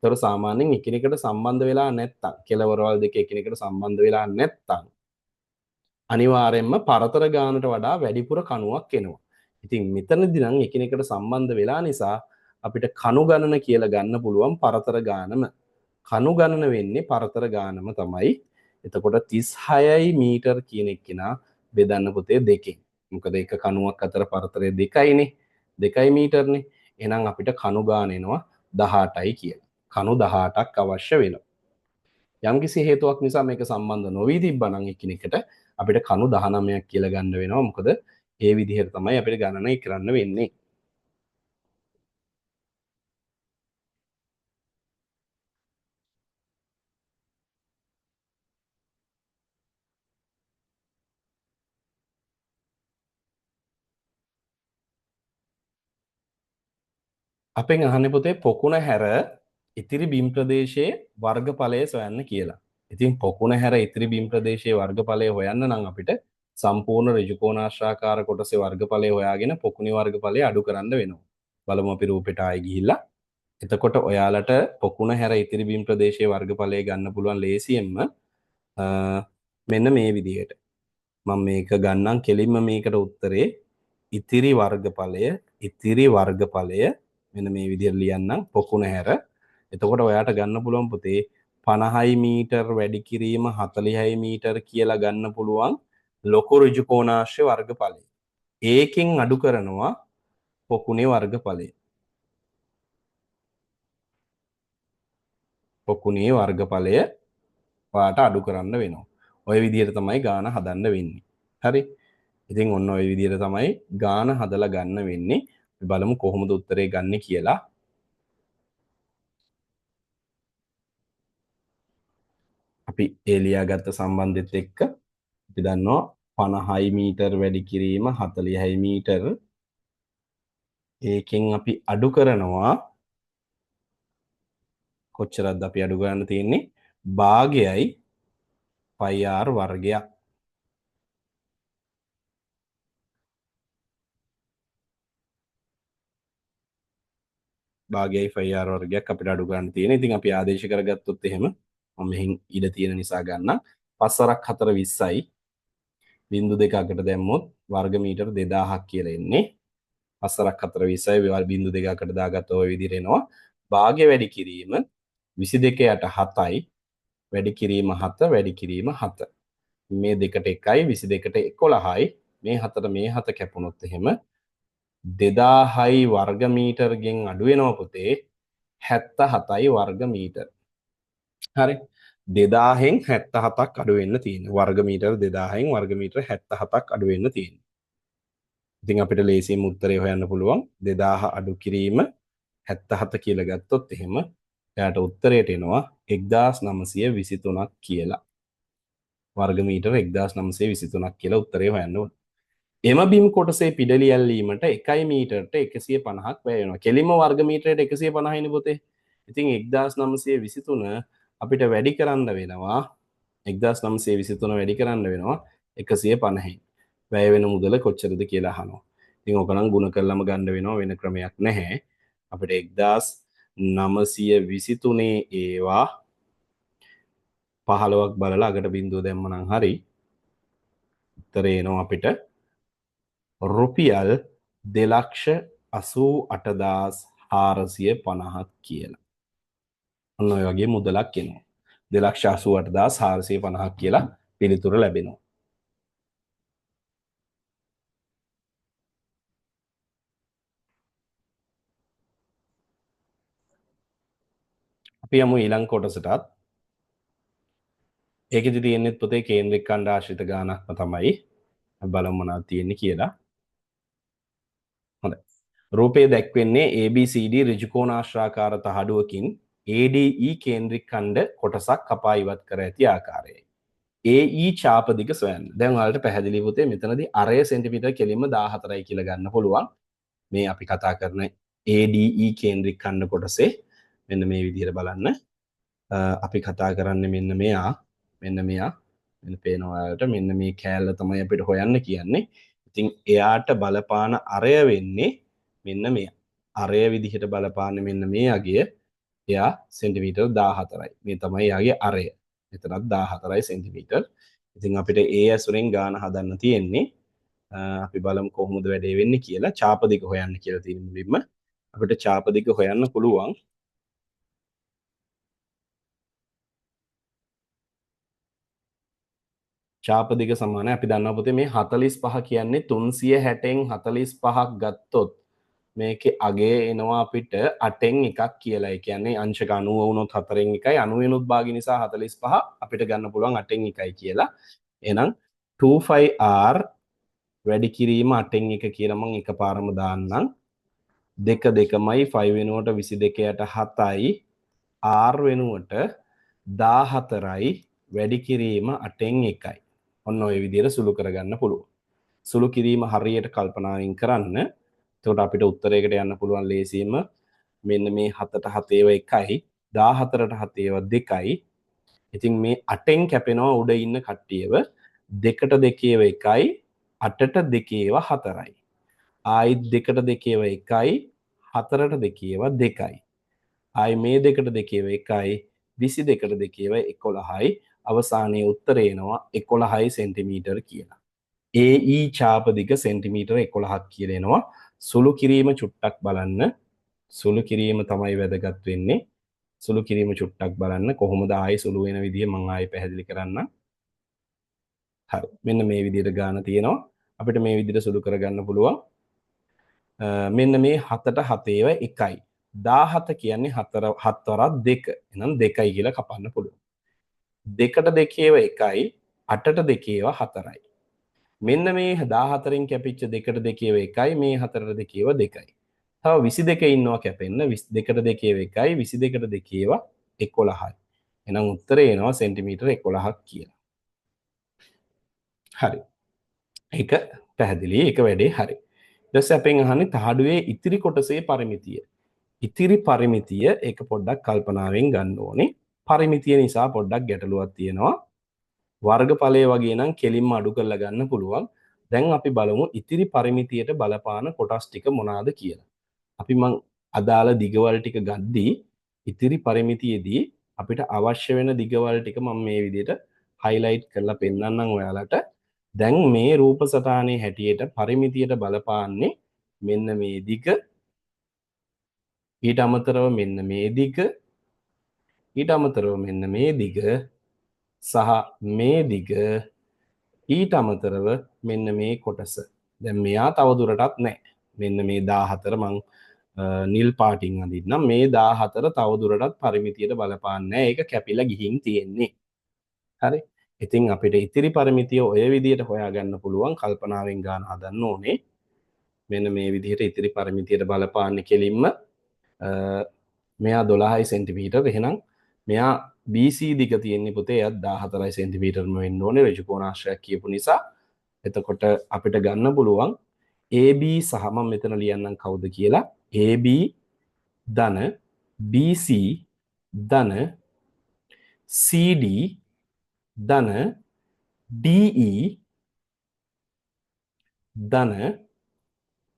Speaker 1: ඒතර සාමාන්‍යයෙන් එකිනෙකට සම්බන්ධ වෙලා නැත්තම්, කෙලවරවල් දෙක එකිනෙකට සම්බන්ධ වෙලා නැත්තම් අනිවාර්යයෙන්ම පරතර ගානට වඩා වැඩිපුර කණුවක් එනවා. ඉතින් මෙතනදී නම් එකිනෙකට සම්බන්ධ වෙලා නිසා අපිට කණු ගණන කියලා ගන්න පුළුවන් පරතර ගානම. කණු ගණන වෙන්නේ පරතර ගානම තමයි. එතකොට 36යි මීටර් කියන එක්කෙනා බෙදන්න පුතේ දෙකෙන්. මොකද එක කණුවක් අතර පරතරය දෙකයිනේ. 2 මීටර්නේ. එහෙනම් අපිට කණු ගාන එනවා 18යි කියලා. කණු 18ක් අවශ්‍ය වෙනවා. යම්කිසි හේතුවක් නිසා මේක සම්බන්ධ නොවී තිබ්බනම් එකිනෙකට අපිට කණු 19ක් කියලා ගන්න වෙනවා. මොකද ඒ විදිහට තමයි අපිට ගණනය කරන්න වෙන්නේ. අපෙන් අහන්නේ පොතේ පොකුණ හැර ඉතිරි බිම් ප්‍රදේශයේ වර්ගඵලය සොයන්න කියලා. ඉතින් පොකුණ හැර ඉතිරි බිම් ප්‍රදේශයේ වර්ගඵලය හොයන්න නම් අපිට සම්පූර්ණ ඍජුකෝණාශ්‍රාකාර කොටසේ වර්ගඵලය හොයාගෙන පොකුණේ වර්ගඵලය අඩු කරන්න වෙනවා. බලමු අපි රූපෙට ආයෙ ගිහිල්ලා. එතකොට ඔයාලට පොකුණ හැර ඉතිරි බිම් ප්‍රදේශයේ වර්ගඵලය ගන්න පුළුවන් ලේසියෙන්ම මෙන්න මේ විදිහට. මම මේක ගන්නම් කෙලින්ම මේකට උත්තරේ ඉතිරි වර්ගඵලය, ඉතිරි වර්ගඵලය මෙන්න මේ විදිහට ලියන්නම් පොකුණ හැර. එතකොට ඔයාට ගන්න පුළුවන් පුතේ 50යි මීටර් වැඩි කිරීම 40යි මීටර් කියලා ගන්න පුළුවන් ලොකු ඍජුකෝණාශ්‍රය වර්ගඵලය. ඒකෙන් අඩු කරනවා පොකුණේ වර්ගඵලය. පොකුණේ වර්ගඵලය ඔයාට අඩු කරන්න වෙනවා. ඔය විදිහට තමයි ගාන හදන්න වෙන්නේ. හරි. ඉතින් ඔන්න ඔය විදිහට තමයි ගාන හදලා ගන්න වෙන්නේ. අපි බලමු කොහොමද උත්තරේ ගන්නෙ කියලා. අපි ඒ ලියාගත්ත සම්බන්ධෙත් එක්ක අපි දන්නවා 50යි මීටර් වැඩි කිරීම 40යි මීටර්. ඒකෙන් අපි අඩු කරනවා කොච්චරක්ද අපි අඩු කරන්න තියෙන්නේ? භාගයයි පයි ආර් වර්ගයක්. භාගයයි පයි ආර් වර්ගයක් අපිට අඩු කරන්න තියෙන්නේ. ඉතින් අපි ආදේශ කරගත්තොත් එහෙම මම මෙහෙන් ඉඩ තියෙන නිසා ගන්න. පස් වරක් හතර විස්සයි. බිංදු දෙකකට දැම්මොත් වර්ග මීටර 2000ක් කියලා එන්නේ. පස් වරක් හතර විස්සයි වේවල් බිංදු දෙකකට දාගත්ත ඔය විදිහට එනවා. භාගය වැඩි කිරීම විසි දෙක යට හතයි වැඩි කිරීම හත වැඩි කිරීම හත. මේ දෙකට එකයි විසි දෙකට එකොළහයි. මේ හතට මේ හත කැපුණොත් එහෙම 2000යි වර්ග මීටරගෙන් අඩු වෙනවා පුතේ 77යි වර්ග මීටර. හරි. 2000න් 77ක් අඩු වෙන්න තියෙනවා. වර්ග මීටර 2000න් වර්ග මීටර 77ක් අඩු වෙන්න තියෙනවා. ඉතින් අපිට ලේසියෙන්ම උත්තරේ හොයන්න පුළුවන්. 2000 අඩු කිරීම 77 කියලා ගත්තොත් එහෙම එයාට උත්තරයට එනවා 1923ක් කියලා. වර්ග මීටර 1923ක් කියලා උත්තරේ හොයන්න ඕන. එම බිම් කොටසේ පිඩලි ඇල්ලීමට එකයි මීටරට එකසිය පනහක් වැය වෙනවා. කෙලින්ම වර්ග මීටරයට එකසිය පනහයිනේ පොතේ. ඉතින් 1923 අපිට වැඩි කරන්න වෙනවා. 1923 වැඩි කරන්න වෙනවා එකසිය පනහෙන්. වැය වෙන මුදල කොච්චරද කියලා අහනවා. ඉතින් ඕක නම් ගුණ කරලම ගන්න වෙනවා, වෙන ක්‍රමයක් නැහැ. අපිට 1923 ඒවා 15ක් බලලා අගට බිංදුව දැම්ම නම් හරි. උත්තරේ එනවා අපිට රුපියල් දෙලක්ෂ අසූ අටදාස් හාරසිය පනහක් කියලා. ඔන්න ඔය වගේ මුදලක් එනවා. දෙලක්ෂ අසූ අටදාස් හාරසිය පනහක් කියලා පිළිතුර ලැබෙනවා. අපි අපි යමු ඊළඟ කොටසටත්. ඒකෙදි තියෙන්නේ පොතේ කේන්ද්‍රික ඛණ්ඩ ආශ්‍රිත ගානක්ම තමයි. අපි බලමු මොනවද තියෙන්නේ කියලා. හොඳයි. රූපයේ දැක්වෙන්නේ ABCD ඍජුකෝණාශ්‍රාකාර තහඩුවකින් ADE කේන්ද්‍රික ඛණ්ඩ කොටසක් කපා ඉවත් කර ඇති ආකාරයයි. AE චාප දිග සොයන්න. දැන් ඔයාලට පැහැදිලි පුතේ මෙතනදී අරය සෙන්ටිමීටර් කෙලින්ම 14යි කියලා ගන්න පුළුවන්. මේ අපි කතා කරන ADE කේන්ද්‍රික ඛණ්ඩ කොටසේ මෙන්න මේ විදිහට බලන්න. අපි කතා කරන්නේ මෙන්න මෙයා, මෙන්න මෙයා, මෙන්න පේනවා ඔයාලට මෙන්න මේ කෑල්ල තමයි අපිට හොයන්න කියන්නේ. ඉතින් එයාට බලපාන අරය වෙන්නේ මෙන්න මෙයා. අරය විදිහට බලපාන්නේ මෙන්න මේ අගය. එයා සෙන්ටිමීටර් 14යි. මේ තමයි එයාගේ අරය. මෙතනත් 14යි සෙන්ටිමීටර්. ඉතින් අපිට ඒ ඇසුරෙන් ගාන හදන්න තියෙන්නේ. අපි බලමු කොහොමද වැඩේ වෙන්නේ කියලා. චාප දිග හොයන්න කියලා තියෙන මුලින්ම අපිට චාප දිග හොයන්න පුළුවන්. චාප දිග සමානයි අපි දන්නවා පුතේ මේ 45 කියන්නේ 360න් 45ක් ගත්තොත් මේකේ අගය එනවා අපිට 8න් එකක් කියලා. ඒ කියන්නේ අංශක 90 වුණොත් 4න් 1යි, 90 වෙනුත් භාගය නිසා 45 අපිට ගන්න පුළුවන් 8න් 1යි කියලා. එහෙනම් 25R වැඩි කිරීම 8න් 1 කියලා මං එකපාරම දාන්නම්. දෙක දෙකමයි 5 වෙනුවට 22ට 7යි, R වෙනුවට 14යි වැඩි කිරීම 8න් 1යි. ඔන්න ඔය විදිහට සුළු කරගන්න පුළුවන්. සුළු කිරීම හරියට කල්පනාවෙන් කරන්න. එතකොට අපිට උත්තරයකට යන්න පුළුවන් ලේසියෙන්ම. මෙන්න මේ 7ට 7 ඒවා 1යි, 14ට 7 ඒවා 2යි. ඉතින් මේ 8න් කැපෙනවා උඩ ඉන්න කට්ටියව. 2ට 2 ඒවා 1යි, 8ට 2 ඒවා 4යි. ආයිත් 2ට 2 ඒවා 1යි, 4ට 2 ඒවා 2යි. ආයි මේ 2ට 2 ඒවා 1යි, 22ට 2 ඒවා 11යි. අවසානයේ උත්තරේ එනවා 11 සෙන්ටිමීටර් කියලා. AE චාප දිග සෙන්ටිමීටර් 11ක් කියලා එනවා. සුළු කිරීම චුට්ටක් බලන්න. සුළු කිරීම තමයි වැදගත් වෙන්නේ. සුළු කිරීම චුට්ටක් බලන්න කොහොමද ආයේ සුළු වෙන විදිය මං ආයේ පැහැදිලි කරන්නම්. හරි. මෙන්න මේ විදියට ගාන තියෙනවා. අපිට මේ විදියට සුළු කරගන්න පුළුවන්. මෙන්න මේ 7ට 7 ඒවා 1යි. 17 කියන්නේ 4 7 වරක් 2. එහෙනම් 2යි කියලා කපන්න පුළුවන්. 2ට 2 ඒවා 1යි, 8ට 2 ඒවා 4යි. මෙන්න මේ 14න් කැපිච්ච 2ට 2 ඒවා 1යි, මේ 4ට 2 ඒවා 2යි. තව 22 ඉන්නවා කැපෙන්න. 22ට 2 ඒවා 1යි, 22ට 2 ඒවා 11යි. එහෙනම් උත්තරේ එනවා සෙන්ටිමීටර් 11ක් කියලා. හරි. ඒක පැහැදිලි. ඒක වැඩේ හරි. ඊට පස්සේ අපෙන් අහන්නේ තහඩුවේ ඉතිරි කොටසේ පරිමිතිය. ඉතිරි පරිමිතිය ඒක පොඩ්ඩක් කල්පනාවෙන් ගන්න ඕනේ. පරිමිතිය නිසා පොඩ්ඩක් ගැටලුවක් තියෙනවා. වර්ගඵලය වගේ නම් කෙලින්ම අඩු කරලා ගන්න පුළුවන්. දැන් අපි බලමු ඉතිරි පරිමිතියට බලපාන කොටස් ටික මොනවාද කියලා. අපි මං අදාළ දිගවල් ටික ගද්දී ඉතිරි පරිමිතියේදී අපිට අවශ්‍ය වෙන දිගවල් ටික මම මේ විදිහට හයිලයිට් කරලා පෙන්නන්නම් ඔයාලට. දැන් මේ රූප සටහනේ හැටියට පරිමිතියට බලපාන්නේ මෙන්න මේ දිග, ඊට අමතරව මෙන්න මේ දිග, ඊට අමතරව මෙන්න මේ දිග සහ මේ දිග, ඊට අමතරව මෙන්න මේ කොටස. දැන් මෙයා තව දුරටත් නෑ. මෙන්න මේ 14 මං නිල් පාටින් අඳින්නම්. මේ 14 තව දුරටත් පරිමිතියට බලපාන්නේ නෑ. ඒක කැපිලා ගිහින් තියෙන්නේ. හරි. ඉතින් අපිට ඉතිරි පරිමිතිය ඔය විදියට හොයාගන්න පුළුවන්. කල්පනාවෙන් ගාන හදන්න ඕනේ. මෙන්න මේ විදිහට ඉතිරි පරිමිතියට බලපාන්නේ කෙලින්ම මෙයා 12 සෙන්ටිමීටර්. එහෙනම් මෙයා BC දිග තියෙන්නේ පුතේ එයත් 14 සෙන්ටිමීටර්ම වෙන්න ඕනේ ඍජුකෝණාශ්‍රයක් කියපු නිසා. එතකොට අපිට ගන්න පුළුවන් AB සහ මම මෙතන ලියන්නම් කවුද කියලා. AB ධන BC ධන CD ධන DE ධන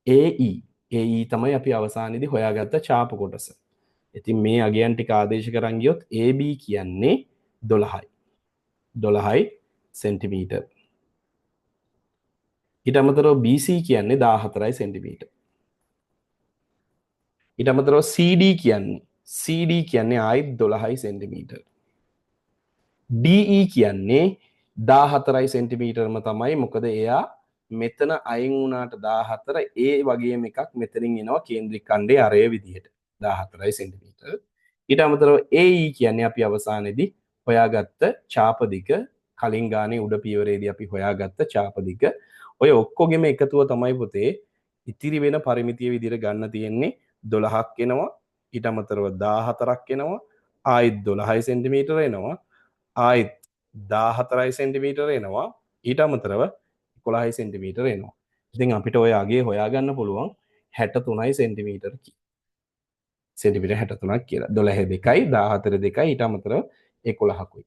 Speaker 1: AE. AE තමයි අපි අවසානයේදී හොයාගත්ත චාප කොටස. ඉතින් මේ අගයන් ටික ආදේශ කරන් ගියොත් AB කියන්නේ 12යි. 12යි සෙන්ටිමීටර්. ඊට අමතරව BC කියන්නේ 14යි සෙන්ටිමීටර්. ඊට අමතරව CD කියන්නේ ආයිත් 12යි සෙන්ටිමීටර්. DE කියන්නේ 14යි සෙන්ටිමීටර්ම තමයි. මොකද එයා මෙතන අයින් වුණාට 14 ඒ වගේම එකක් මෙතනින් එනවා කේන්ද්‍රික ඛණ්ඩයේ අරය විදිහට 14යි සෙන්ටිමීටර්. ඊට අමතරව AE කියන්නේ අපි අවසානයේදී හොයාගත්ත චාප දිග, කලින් ගානේ උඩ පියවරේදී අපි හොයාගත්ත චාප දිග. ඔය ඔක්කොගෙම එකතුව තමයි පුතේ ඉතිරි වෙන පරිමිතිය විදිහට ගන්න තියෙන්නේ. 12ක් එනවා, ඊට අමතරව 14ක් එනවා, ආයෙත් 12 සෙන්ටිමීටර එනවා, ආයෙත් 14 සෙන්ටිමීටර එනවා, ඊට අමතරව 11 සෙන්ටිමීටර එනවා. ඉතින් අපිට ඔය අගේ හොයාගන්න පුළුවන් 63 සෙන්ටිමීටර සෙන්ටිමීටර 63ක් කියලා. 12 2යි 14 2යි ඊට අමතරව 11කුයි.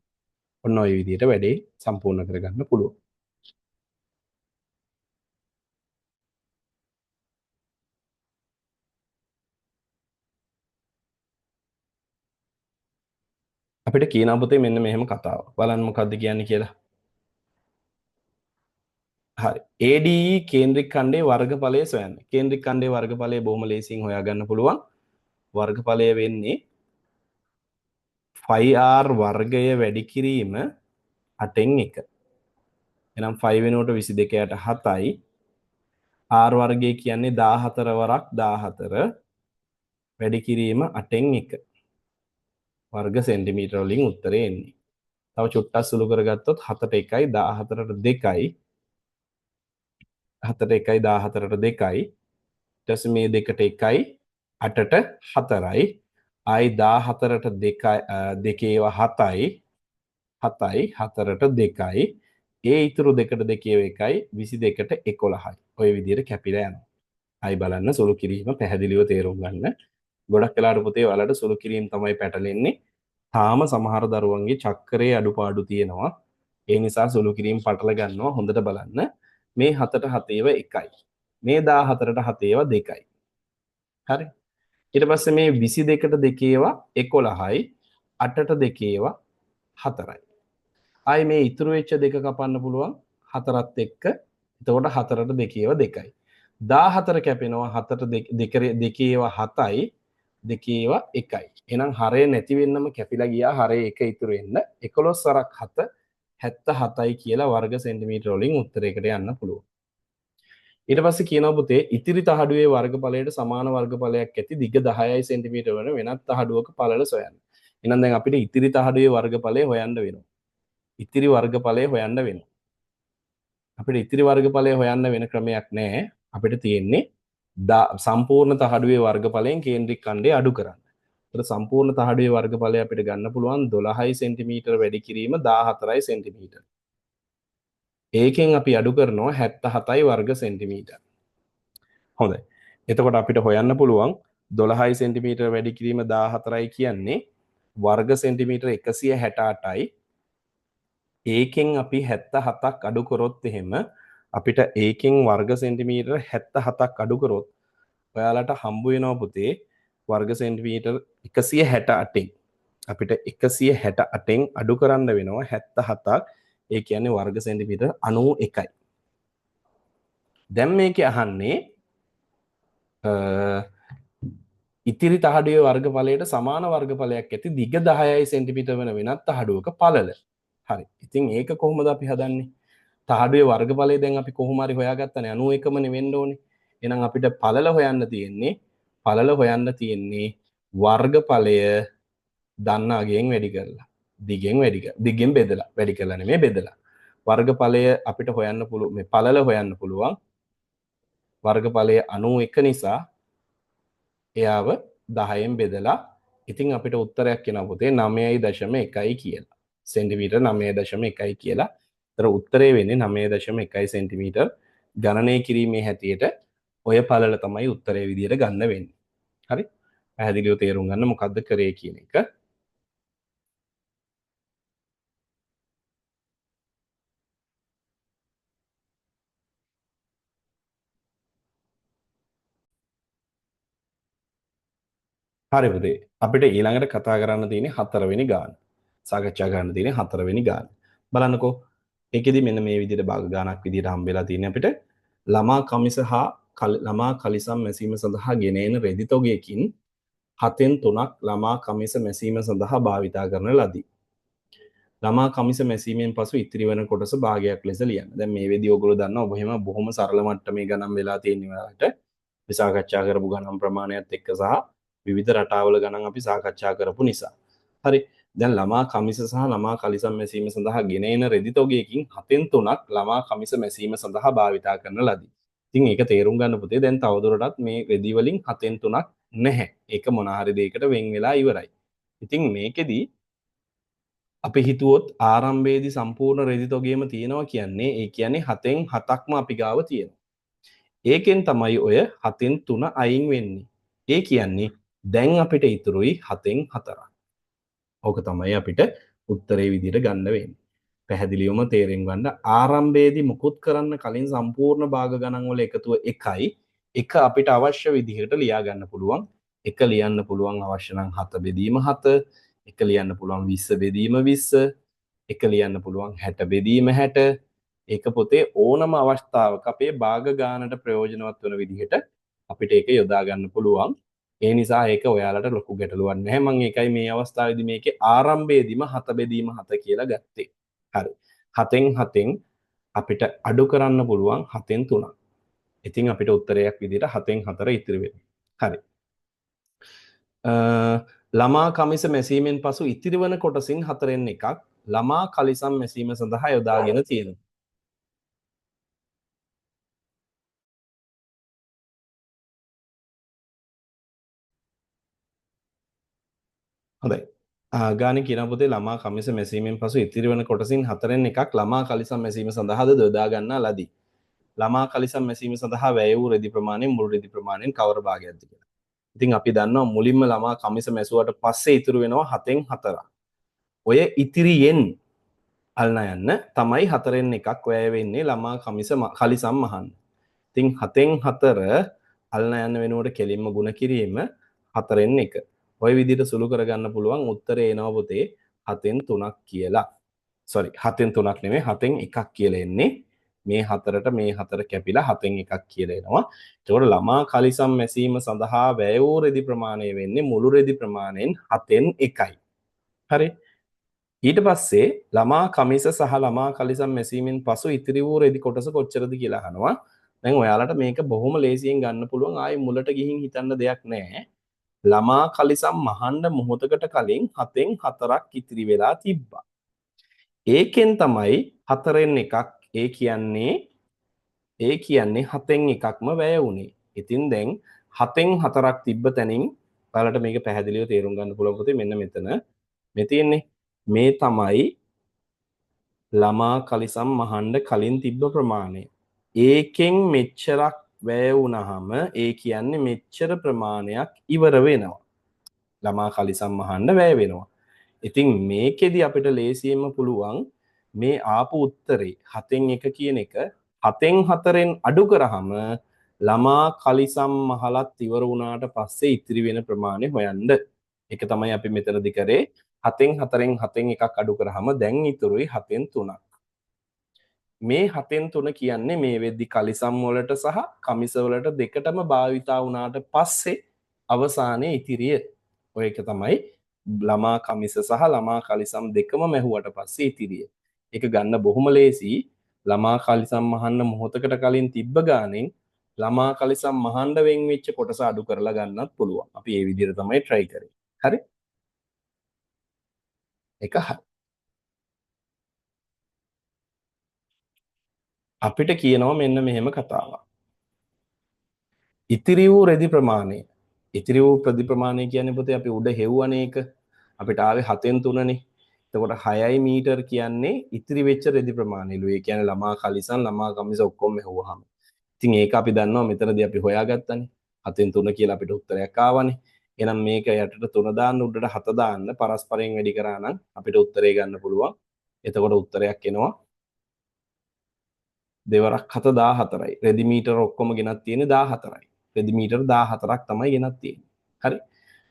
Speaker 1: ඔන්න ඔය විදිහට වැඩේ සම්පූර්ණ කරගන්න පුළුවන්. අපිට කියනවා පුතේ මෙන්න මෙහෙම කතාවක්. බලන්න මොකද්ද කියන්නේ කියලා. හරි. ADE කේන්ද්‍රික ඛණ්ඩයේ වර්ගඵලය සොයන්න. කේන්ද්‍රික ඛණ්ඩයේ වර්ගඵලය බොහොම ලේසියෙන් හොයාගන්න පුළුවන්. වර්ගඵලය වෙන්නේ 5r වර්ගය වැඩි කිරීම 8න් 1. එහෙනම් 5 වෙනුවට 22 යට 7යි. R වර්ගය කියන්නේ 14 වරක් 14 වැඩි කිරීම 8න් 1. වර්ග සෙන්ටිමීටර වලින් උත්තරේ එන්නේ. තව චුට්ටක් සුළු කරගත්තොත් 7ට 1යි 14ට 2යි. 7ට 1යි 14ට 2යි. ඊට පස්සේ මේ දෙකට 1යි 8ට 4යි. ආයි 14ට 2යි දෙකේ ඒවා 7යි 7යි 4ට 2යි. ඒ ඉතුරු දෙකට දෙකේ ඒවා 1යි 22ට 11යි. ඔය විදිහට කැපිලා යනවා. ආයි බලන්න සුළු කිරීම පැහැදිලිව තේරුම් ගන්න. ගොඩක් වෙලාවට පුතේ ඔයාලට සුළු කිරීම තමයි පැටලෙන්නේ. තාම සමහර දරුවන්ගේ චක්‍රයේ අඩුපාඩු තියෙනවා. ඒ නිසා සුළු කිරීම පටල ගන්නවා. හොඳට බලන්න. මේ 7ට 7 ඒවා 1යි. මේ 14ට 7 ඒවා 2යි. හරි. ඊට පස්සේ මේ 22ට 2 ඒවා 11යි. 8ට 2 ඒවා 4යි. ආයි මේ ඉතුරු වෙච්ච දෙක කපන්න පුළුවන් 4ත් එක්ක. එතකොට 4ට 2 ඒවා 2යි. 14 කැපෙනවා 7ට 2 ඒවා 7යි. 2 ඒවා 1යි. එහෙනම් හරය නැති වෙන්නම කැපිලා ගියා. හරය 1 ඉතුරු වෙන්න 11 වරක් 7 77යි කියලා වර්ග සෙන්ටිමීටර වලින් උත්තරයකට යන්න පුළුවන්. ඊට පස්සේ කියනවා පුතේ ඉතිරි තහඩුවේ වර්ගඵලයට සමාන වර්ගඵලයක් ඇති දිග 10යි සෙන්ටිමීටර වන වෙනත් තහඩුවක පළල සොයන්න. එහෙනම් දැන් අපිට ඉතිරි තහඩුවේ වර්ගඵලය හොයන්න වෙනවා. ඉතිරි වර්ගඵලය හොයන්න වෙනවා. අපිට ඉතිරි වර්ගඵලය හොයන්න වෙන ක්‍රමයක් නෑ. අපිට තියෙන්නේ සම්පූර්ණ තහඩුවේ වර්ගඵලයෙන් කේන්ද්‍රික ඛණ්ඩය අඩු කරන්න. ඒතර සම්පූර්ණ තහඩුවේ වර්ගඵලය අපිට ගන්න පුළුවන් 12යි සෙන්ටිමීටර වැඩි කිරීම 14යි සෙන්ටිමීටර. ඒකෙන් අපි අඩු කරනවා 77යි වර්ග සෙන්ටිමීටර. හොඳයි. එතකොට අපිට හොයන්න පුළුවන් 12යි සෙන්ටිමීටර වැඩි කිරීම 14යි කියන්නේ වර්ග සෙන්ටිමීටර 168යි. ඒකෙන් අපි 77ක් අඩු කරොත් එහෙම අපිට ඒකෙන් වර්ග සෙන්ටිමීටර 77ක් අඩු කරොත් ඔයාලට හම්බ වෙනවා පුතේ වර්ග සෙන්ටිමීටර 168න්. අපිට 168න් අඩු කරන්න වෙනවා 77ක්. ඒ කියන්නේ වර්ග සෙන්ටිමීටර 91යි. දැන් මේකේ අහන්නේ ඉතිරි තහඩුවේ වර්ගඵලයට සමාන වර්ගඵලයක් ඇති දිග 10යි සෙන්ටිමීටර වෙන වෙනත් තහඩුවක පළල. හරි. ඉතින් ඒක කොහොමද අපි හදන්නේ? තහඩුවේ වර්ගඵලය දැන් අපි කොහොම හරි හොයාගත්තනේ 91මනේ වෙන්න ඕනේ. එහෙනම් අපිට පළල හොයන්න තියෙන්නේ වර්ගඵලය දන්න අගයෙන් වැඩි කරලා දිගෙන් වැඩි කරලා දිගෙන් බෙදලා වැඩි කරලා නෙමෙයි බෙදලා. වර්ගඵලය අපිට හොයන්න පුළුවන් මේ පළල හොයන්න පුළුවන් වර්ගඵලය 91 නිසා එයාව 10න් බෙදලා ඉතින් අපිට උත්තරයක් එනවා පුතේ 9.1යි කියලා. සෙන්ටිමීටර් 9.1යි කියලා. ඒතර උත්තරේ වෙන්නේ 9.1 සෙන්ටිමීටර්. ගණනය කිරීමේ හැටියට ඔය පළල තමයි උත්තරේ විදියට ගන්න වෙන්නේ. හරි? පැහැදිලිව තේරුම් ගන්න මොකද්ද කරේ කියන එක. හරි පුතේ. අපිට ඊළඟට කතා කරන්න තියෙන්නේ හතරවෙනි ගාන. සාකච්ඡා කරන්න තියෙන්නේ හතරවෙනි ගාන. බලන්නකෝ. ඒකෙදි මෙන්න මේ විදිහට භාග ගානක් විදිහට හම්බෙලා තියෙන්නේ අපිට. ළමා කමිස හා ළමා කලිසම් මැසීම සඳහා ගෙන එන රෙදි තොගයකින් 7න් 3ක් ළමා කමිස මැසීම සඳහා භාවිතා කරන ලදී. ළමා කමිස මැසීමෙන් පසු ඉතිරි වන කොටස භාගයක් ලෙස ලියන්න. දැන් මේ වෙදී ඔයගොල්ලෝ දන්නවා ඔබ එහෙම බොහොම සරල මට්ටමේ ගණන් වෙලා තියෙන ඔයාලට. අපි සාකච්ඡා කරපු ගණන් ප්‍රමාණයත් එක්ක සහ විවිධ රටාවල ගණන් අපි සාකච්ඡා කරපු නිසා. හරි. දැන් ළමා කමිස සහ ළමා කලිසම් මැසීම සඳහා ගෙන එන රෙදි තොගයකින් 7න් 3ක් ළමා කමිස මැසීම සඳහා භාවිතා කරන ලදී. ඉතින් ඒක තේරුම් ගන්න පුතේ දැන් තවදුරටත් මේ රෙදි වලින් 7න් 3ක් නැහැ. ඒක මොන හරි දෙයකට වෙන් වෙලා ඉවරයි. ඉතින් මේකෙදි අපි හිතුවොත් ආරම්භයේදී සම්පූර්ණ රෙදි තොගයම තියෙනවා කියන්නේ ඒ කියන්නේ 7න් 7ක්ම අපි ගාව තියෙනවා. ඒකෙන් තමයි ඔය 7න් 3 අයින් වෙන්නේ. ඒ කියන්නේ දැන් අපිට ඉතුරුයි 7න් 4ක්. ඕක තමයි අපිට උත්තරේ විදිහට ගන්න වෙන්නේ. පැහැදිලිවම තේරුම් ගන්න ආරම්භයේදී මුකුත් කරන්න කලින් සම්පූර්ණ භාග ගණන් වල එකතුව 1යි. 1 අපිට අවශ්‍ය විදිහට ලියා ගන්න පුළුවන්. 1 ලියන්න පුළුවන් අවශ්‍ය නම් 7 බෙදීම 7, 1 ලියන්න පුළුවන් 20 බෙදීම 20, 1 ලියන්න පුළුවන් 60 බෙදීම 60. ඒක පොතේ ඕනම අවස්ථාවක අපේ භාග ගානට ප්‍රයෝජනවත් වෙන විදිහට අපිට ඒක යොදා ගන්න පුළුවන්. ඒ නිසා ඒක ඔයාලට ලොකු ගැටලුවක් නැහැ. මම ඒකයි මේ අවස්ථාවේදී මේකේ ආරම්භයේදීම 7 බෙදීම 7 කියලා ගත්තේ. හරි. 7න් 7න් අපිට අඩු කරන්න පුළුවන් 7න් 3ක්. ඉතින් අපිට උත්තරයක් විදිහට 7න් 4 ඉතිරි වෙනවා. හරි. ළමා කමිස මැසීමෙන් පසු ඉතිරි වන කොටසින් 4න් 1ක් ළමා කලිසම් මැසීම සඳහා යොදාගෙන තියෙනවා. හොඳයි. ගානේ කියන පොතේ ළමා කමිස මැසීමෙන් පසු ඉතිරි වන කොටසින් 4න් 1ක් ළමා කලිසම් මැසීම සඳහාද යොදා ගන්නා ලදී. ළමා කලිසම් මැසීම සඳහා වැය වූ රෙදි ප්‍රමාණය මුළු රෙදි ප්‍රමාණයෙන් කවර භාගයක්ද කියලා. ඉතින් අපි දන්නවා මුලින්ම ළමා කමිස මැසුවට පස්සේ ඉතුරු වෙනවා 7න් 4ක්. ඔය ඉතිරියෙන් අල්න යන්න තමයි 4න් 1ක් වැය වෙන්නේ ළමා කමිස කලිසම් මහන්න. ඉතින් 7න් 4 අල්න යන්න වෙනුවට කෙලින්ම ගුණ කිරීම 4න් 1. ඔය විදිහට සුළු කරගන්න පුළුවන් උත්තරේ එනවා පොතේ 7න් 3ක් කියලා. සෝරි 7න් 3ක් නෙමෙයි 7න් 1ක් කියලා එන්නේ. මේ 4ට මේ 4 කැපිලා 7න් 1ක් කියලා එනවා. එතකොට ළමා කලිසම් මැසීම සඳහා වැය වූ රෙදි ප්‍රමාණය වෙන්නේ මුළු රෙදි ප්‍රමාණයෙන් 7න් 1යි. හරි. ඊට පස්සේ ළමා කමිස සහ ළමා කලිසම් මැසීමෙන් පසු ඉතිරි වූ රෙදි කොටස කොච්චරද කියලා අහනවා. දැන් ඔයාලට මේක බොහොම ලේසියෙන් ගන්න පුළුවන්. ආයේ මුලට ගිහින් හිතන්න දෙයක් නෑ. ළමා කලිසම් මහන්න මොහොතකට කලින් 7න් 4ක් ඉතිරි වෙලා තිබ්බා. ඒකෙන් තමයි 4න් 1ක් ඒ කියන්නේ 7න් 1ක්ම වැය වුණේ. ඉතින් දැන් 7න් 4ක් තිබ්බ තැනින් ඔයාලට මේක පැහැදිලිව තේරුම් ගන්න පුළුවන් පොතේ මෙන්න මෙතන මේ තියෙන්නේ මේ තමයි ළමා කලිසම් මහන්න කලින් තිබ්බ ප්‍රමාණය. ඒකෙන් මෙච්චරක් වැය වුණාම ඒ කියන්නේ මෙච්චර ප්‍රමාණයක් ඉවර වෙනවා. ළමා කලිසම් මහන්න වැය වෙනවා. ඉතින් මේකෙදි අපිට ලේසියෙන්ම පුළුවන් මේ ආපු උත්තරේ 7න් 1 කියන එක 7න් 4න් අඩු කරාම ළමා කලිසම් මහලත් ඉවර වුණාට පස්සේ ඉතිරි වෙන ප්‍රමාණය හොයන්න. ඒක තමයි අපි මෙතනදි කරේ. 7න් 4න් 7න් 1ක් අඩු කරාම දැන් ඉතුරුයි 7න් 3ක්. මේ 7න් 3 කියන්නේ මේ වෙද්දි කලිසම් වලට සහ කමිස වලට දෙකටම භාවිතා වුණාට පස්සේ අවසානයේ ඉතිරිය. ඔය එක තමයි ළමා කමිස සහ ළමා කලිසම් දෙකම මැහුවට පස්සේ ඉතිරිය. ඒක ගන්න බොහොම ලේසි. ළමා කලිසම් මහන්න මොහොතකට කලින් තිබ්බ ගානෙන් ළමා කලිසම් මහන්න වෙන් වෙච්ච කොටස අඩු කරලා ගන්නත් පුළුවන්. අපි ඒ විදිහට තමයි try කරේ. හරි? ඒක හරි. අපිට කියනවා මෙන්න මෙහෙම කතාවක්. ඉතිරි වූ රෙදි ප්‍රමාණය. ඉතිරි වූ රෙදි ප්‍රමාණය කියන්නේ පොතේ අපි උඩ හෙව්වනේ ඒක. අපිට ආවේ 7න් 3නේ. එතකොට 6යි මීටර් කියන්නේ ඉතිරි වෙච්ච රෙදි ප්‍රමාණයලු. ඒ කියන්නේ ළමා කලිසම් ළමා කමිස ඔක්කොම හෙව්වහම. ඉතින් ඒක අපි දන්නවා මෙතනදී අපි හොයාගත්තනේ. 7න් 3 කියලා අපිට උත්තරයක් ආවනේ. එහෙනම් මේක යටට 3 දාන්න උඩට 7 දාන්න පරස්පරයෙන් වැඩි කරා නම් අපිට උත්තරේ ගන්න පුළුවන්. එතකොට උත්තරයක් එනවා දෙවරක් 7 14යි. රෙදි මීටර ඔක්කොම ගෙනත් තියෙන්නේ 14යි. රෙදි මීටර 14ක් තමයි ගෙනත් තියෙන්නේ. හරි.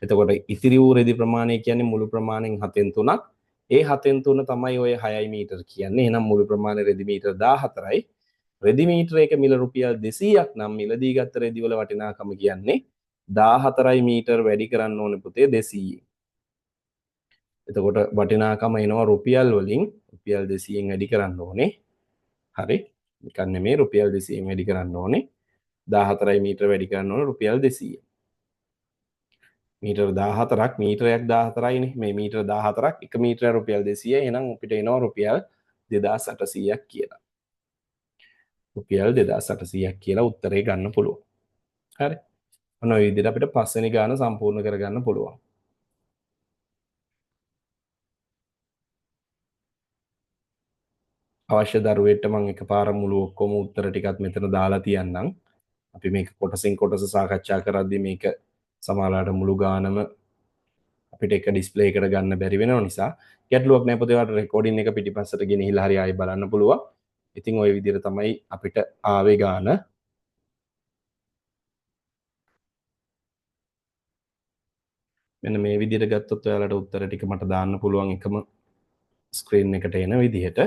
Speaker 1: එතකොට ඉතිරි වූ රෙදි ප්‍රමාණය කියන්නේ මුළු ප්‍රමාණයෙන් 7න් 3ක්. ඒ 7න් 3 තමයි ඔය 6යි මීටර කියන්නේ. එහෙනම් මුළු ප්‍රමාණය රෙදි මීටර 14යි. රෙදි මීටර එක මිල රුපියල් 200ක් නම් මිලදී ගත්ත රෙදි වල වටිනාකම කියන්නේ 14යි මීටර වැඩි කරන්න ඕනේ පුතේ 200. එතකොට වටිනාකම එනවා රුපියල් වලින් රුපියල් 200න් වැඩි කරන්න ඕනේ. හරි. නිකන් නෙමෙයි රුපියල් 200න් වැඩි කරන්න ඕනේ. 14යි මීටර වැඩි කරන්න ඕනේ රුපියල් 200. මීටර 14ක්, මීටරයක් 14යිනේ. මේ මීටර 14ක් එක මීටරය රුපියල් 200යි. එහෙනම් අපිට එනවා රුපියල් 2800ක් කියලා. රුපියල් 2800ක් කියලා උත්තරේ ගන්න පුළුවන්. හරි. ඔන්න ඔය විදිහට අපිට පස්වෙනි ගාන සම්පූර්ණ කරගන්න පුළුවන්. අවශ්‍ය දරුවෙක්ට මං එකපාර මුළු ඔක්කොම උත්තර ටිකත් මෙතන දාලා තියන්නම්. අපි මේක කොටසින් කොටස සාකච්ඡා කරද්දී මේක සමහරවිට මුළු ගානම අපිට එක ඩිස්ප්ලේ එකට ගන්න බැරි වෙනව නිසා ගැටලුවක් නෑ පොතේ. ඔයාලට රෙකෝඩින් එක පිටිපස්සට ගෙනහිලා හරි ආයෙ බලන්න පුළුවන්. ඉතින් ඔය විදිහට තමයි අපිට ආවේ ගාන. මෙන්න මේ විදිහට ගත්තොත් ඔයාලට උත්තර ටික මට දාන්න පුළුවන් එකම ස්ක්‍රීන් එකට එන විදිහට.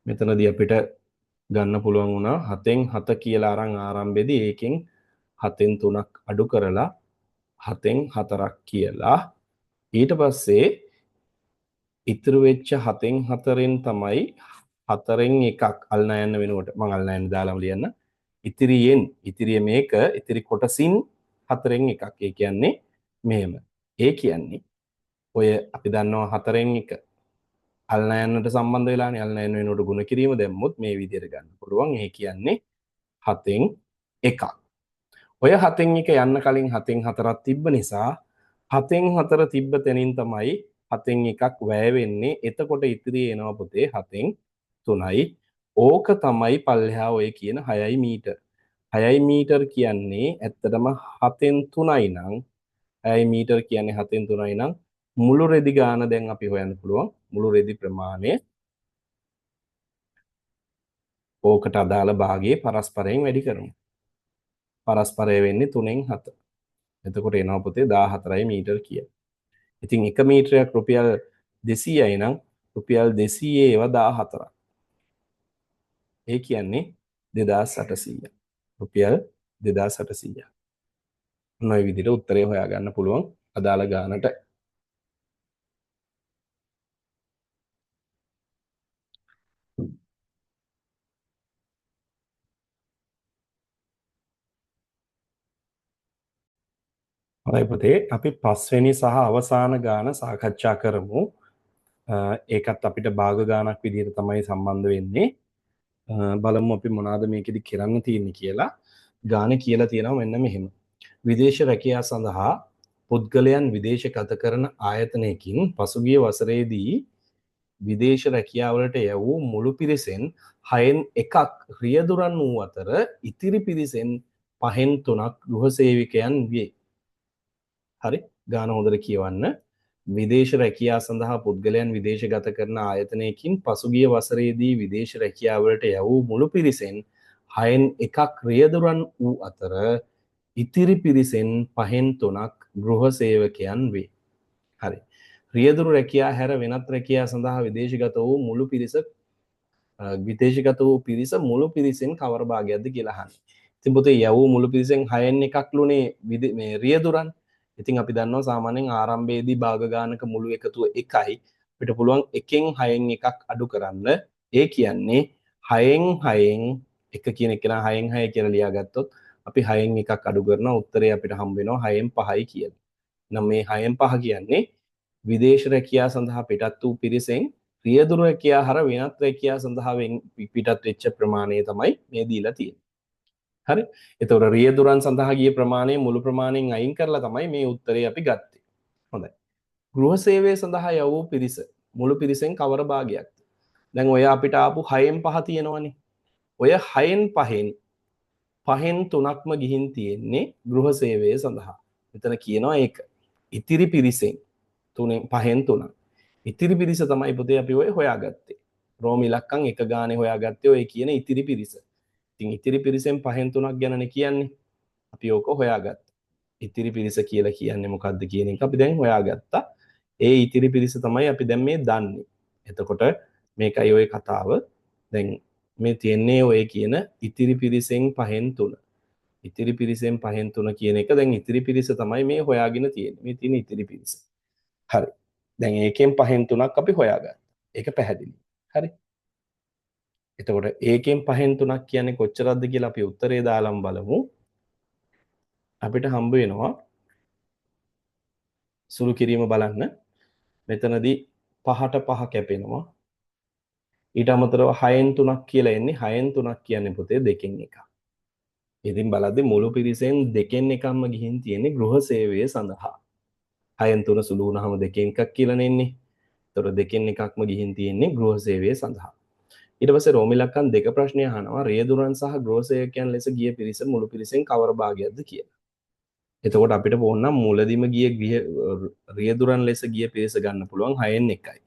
Speaker 1: මෙතනදී අපිට ගන්න පුළුවන් වුණා 7න් 7 කියලා අරන් ආරම්භයේදී ඒකෙන් 7න් 3ක් අඩු කරලා 7න් 4ක් කියලා. ඊට පස්සේ ඉතුරු වෙච්ච 7න් 4න් තමයි 4න් 1ක් අල්නා යන්න වෙනුවට මං අල්නා යන්න දාලාම ලියන්න. ඉතිරිය මේක ඉතිරි කොටසින් 4න් 1ක්. ඒ කියන්නේ මෙහෙම. ඒ කියන්නේ ඔය අපි දන්නවා 4න් 1 අල්නා යන්නට සම්බන්ධ වෙලානේ. අල්නා යන්න වෙනුවට ගුණ කිරීම දැම්මොත් මේ විදිහට ගන්න පුළුවන්. ඒ කියන්නේ 7න් 1ක්. ඔය 7න් 1 යන්න කලින් 7න් 4ක් තිබ්බ නිසා 7න් 4 තිබ්බ තැනින් තමයි 7න් 1ක් වැය වෙන්නේ. එතකොට ඉතිරි එනවා පොතේ 7න් 3යි. ඕක තමයි පල්ලෙහා ඔය කියන 6යි මීටර්. 6යි මීටර් කියන්නේ ඇත්තටම 7න් 3යි නම්, 6යි මීටර් කියන්නේ 7න් 3යි නම් මුළු රෙදි ගාන දැන් අපි හොයන්න පුළුවන්. මුළු රෙදි ප්‍රමාණය ඕකට අදාළ භාගයේ පරස්පරයෙන් වැඩි කරමු. පරස්පරය වෙන්නේ 3න් 7. එතකොට එනවා පොතේ 14යි මීටර් කියලා. ඉතින් එක මීටරයක් රුපියල් 200යි නම් රුපියල් 200 ඒවා 14ක්. ඒ කියන්නේ 2800. රුපියල් 2800. ඔන්න ඔය විදිහට උත්තරේ හොයාගන්න පුළුවන් අදාළ ගානට. හොඳයි පුතේ, අපි පස්වෙනි සහ අවසාන ගාන සාකච්ඡා කරමු. ඒකත් අපිට භාග ගානක් විදිහට තමයි සම්බන්ධ වෙන්නේ. බලමු අපි මොනවාද මේකෙදි කරන්න තියෙන්නේ කියලා. ගාන කියලා තියෙනවා මෙන්න මෙහෙම. විදේශ රැකියා සඳහා පුද්ගලයන් විදේශගත කරන ආයතනයකින් පසුගිය වසරේදී විදේශ රැකියාවලට යැවූ මුළු පිරිසෙන් 6න් 1ක් රියදුරන් වූ අතර ඉතිරි පිරිසෙන් 5න් 3ක් ගෘහ සේවිකයන් විය. හරි, ගාන හොඳට කියවන්න. විදේශ රැකියා සඳහා පුද්ගලයන් විදේශගත කරන ආයතනයකින් පසුගිය වසරේදී විදේශ රැකියාවලට යැවූ මුළු පිරිසෙන් 6න් 1ක් රියදුරන් වූ අතර ඉතිරි පිරිසෙන් 5න් 3ක් ගෘහ සේවකයන් වේ. හරි. රියදුරු රැකියා හැර වෙනත් රැකියා සඳහා විදේශගත වූ මුළු පිරිස, විදේශගත වූ පිරිස මුළු පිරිසෙන් කවර භාගයක්ද කියලා අහන්නේ. ඉතින් පොතේ යැවූ මුළු පිරිසෙන් 6න් 1ක් ලුනේ මේ රියදුරන්. ඉතින් අපි දන්නවා සාමාන්‍යයෙන් ආරම්භයේදී භාග ගානක මුළු එකතුව 1යි. අපිට පුළුවන් එකෙන් 6න් 1ක් අඩු කරන්න. ඒ කියන්නේ 6න් 6න් 1 කියන එක නා 6න් 6 කියලා ලියාගත්තොත් අපි 6න් 1ක් අඩු කරනවා. උත්තරේ අපිට හම්බ වෙනවා 6න් 5යි කියලා. නම් මේ 6න් 5 කියන්නේ විදේශ රැකියා සඳහා පිටත් වූ පිරිසෙන් රියදුරු රැකියා හර වෙනත් රැකියා සඳහා පිටත් වෙච්ච ප්‍රමාණය තමයි මේ දීලා තියෙන්නේ. හරි. එතකොට රියදුරන් සඳහා ගිය ප්‍රමාණය මුළු ප්‍රමාණයෙන් අයින් කරලා තමයි මේ උත්තරේ අපි ගත්තේ. හොඳයි. ගෘහ සේවය සඳහා යවූ පිරිස මුළු පිරිසෙන් කවර භාගයක්ද? දැන් ඔය අපිට ආපු 6න් 5 තියෙනවනේ. ඔය 6න් 5න් 5න් 3ක්ම ගිහින් තියෙන්නේ ගෘහ සේවය සඳහා. මෙතන කියනවා ඒක. ඉතිරි පිරිසෙන් තුනෙන් 5න් 3ක්. ඉතිරි පිරිස තමයි පොතේ අපි ඔය හොයාගත්තේ. රෝම ඉලක්කම් එක ගානේ හොයාගත්තේ ඔය කියන ඉතිරි පිරිස. ඉතින් ඉතිරි පිරිසෙන් 5න් 3ක් ගැනනේ කියන්නේ. අපි ඕක හොයාගත්තා. ඉතිරි පිරිස කියලා කියන්නේ මොකද්ද කියන එක අපි දැන් හොයාගත්තා. ඒ ඉතිරි පිරිස තමයි අපි දැන් මේ දන්නේ. එතකොට මේකයි ඔය කතාව. දැන් මේ තියෙන්නේ ඔය කියන ඉතිරි පිරිසෙන් 5න් 3. ඉතිරි පිරිසෙන් 5න් 3 කියන එක දැන් ඉතිරි පිරිස තමයි මේ හොයාගෙන තියෙන්නේ. මේ තියෙන ඉතිරි පිරිස. හරි. දැන් ඒකෙන් 5න් 3ක් අපි හොයාගත්තා. ඒක පැහැදිලි. හරි. එතකොට ඒකෙන් 5න් 3ක් කියන්නේ කොච්චරක්ද කියලා අපි උත්තරේ දාලම බලමු. අපිට හම්බ වෙනවා සුළු කිරීම බලන්න. මෙතනදී 5ට 5 කැපෙනවා. ඊට අමතරව 6න් 3ක් කියලා එන්නේ. 6න් 3ක් කියන්නේ පුතේ 2න් 1ක්. ඉතින් බලද්දි මුළු පිරිසෙන් 2න් 1ක්ම ගිහින් තියෙන්නේ ගෘහ සේවය සඳහා. 6න් 3 සුළු වුණාම 2න් 1ක් කියලා නෙන්නේ. ඒතකොට 2න් 1ක්ම ගිහින් තියෙන්නේ ගෘහ සේවය සඳහා. ඊට පස්සේ රෝම ඉලක්කම් 2 ප්‍රශ්නය අහනවා රියදුරන් සහ ගෘහ සේවකයන් ලෙස ගිය පිරිස මුළු පිරිසෙන් කවර භාගයක්ද කියලා. එතකොට අපිට ඕන නම් මුලදිම ගිය රියදුරන් ලෙස ගිය පිරිස ගන්න පුළුවන් 6න් 1යි.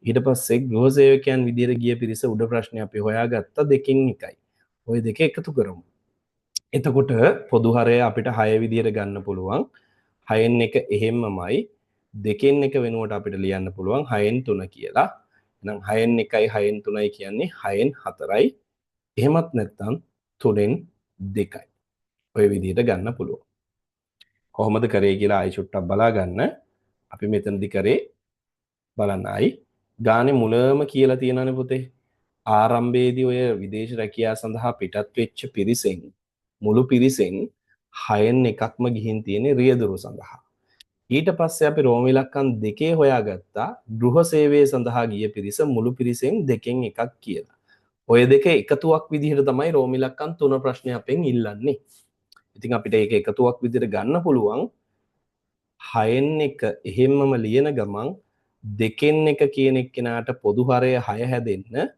Speaker 1: ඊට පස්සේ ගෘහ සේවකයන් විදියට ගිය පිරිස උඩ ප්‍රශ්නේ අපි හොයාගත්තා 2න් 1යි. ඔය දෙක එකතු කරමු. එතකොට පොදු හරය අපිට 6 විදියට ගන්න පුළුවන්. 6න් 1 එහෙම්මමයි. 2න් 1 වෙනුවට අපිට ලියන්න පුළුවන් 6න් 3 කියලා. එහෙනම් 6න් 1යි 6න් 3යි කියන්නේ 6න් 4යි. එහෙමත් නැත්නම් 3න් 2යි. ඔය විදියට ගන්න පුළුවන්. කොහොමද කරේ කියලා ආයි චුට්ටක් බලා ගන්න. අපි මෙතනදි කරේ බලන්න ආයි ගානේ මුලම කියලා තියෙනනේ පුතේ. ආරම්භයේදී ඔය විදේශ රැකියා සඳහා පිටත් වෙච්ච පිරිසෙන් මුළු පිරිසෙන් 6න් 1ක්ම ගිහින් තියෙන්නේ රියදුරු සඳහා. ඊට පස්සේ අපි රෝම ඉලක්කම් 2 හොයාගත්තා ගෘහ සේවය සඳහා ගිය පිරිස මුළු පිරිසෙන් 2න් 1ක් කියලා. ඔය දෙක එකතුවක් විදිහට තමයි රෝම ඉලක්කම් 3 ප්‍රශ්නේ අපෙන් ඉල්ලන්නේ. ඉතින් අපිට ඒක එකතුවක් විදිහට ගන්න පුළුවන්. 6න් 1 එහෙම්මම ලියන ගමන් 2න් 1 කියන එක්කෙනාට පොදු හරය 6 හැදෙන්න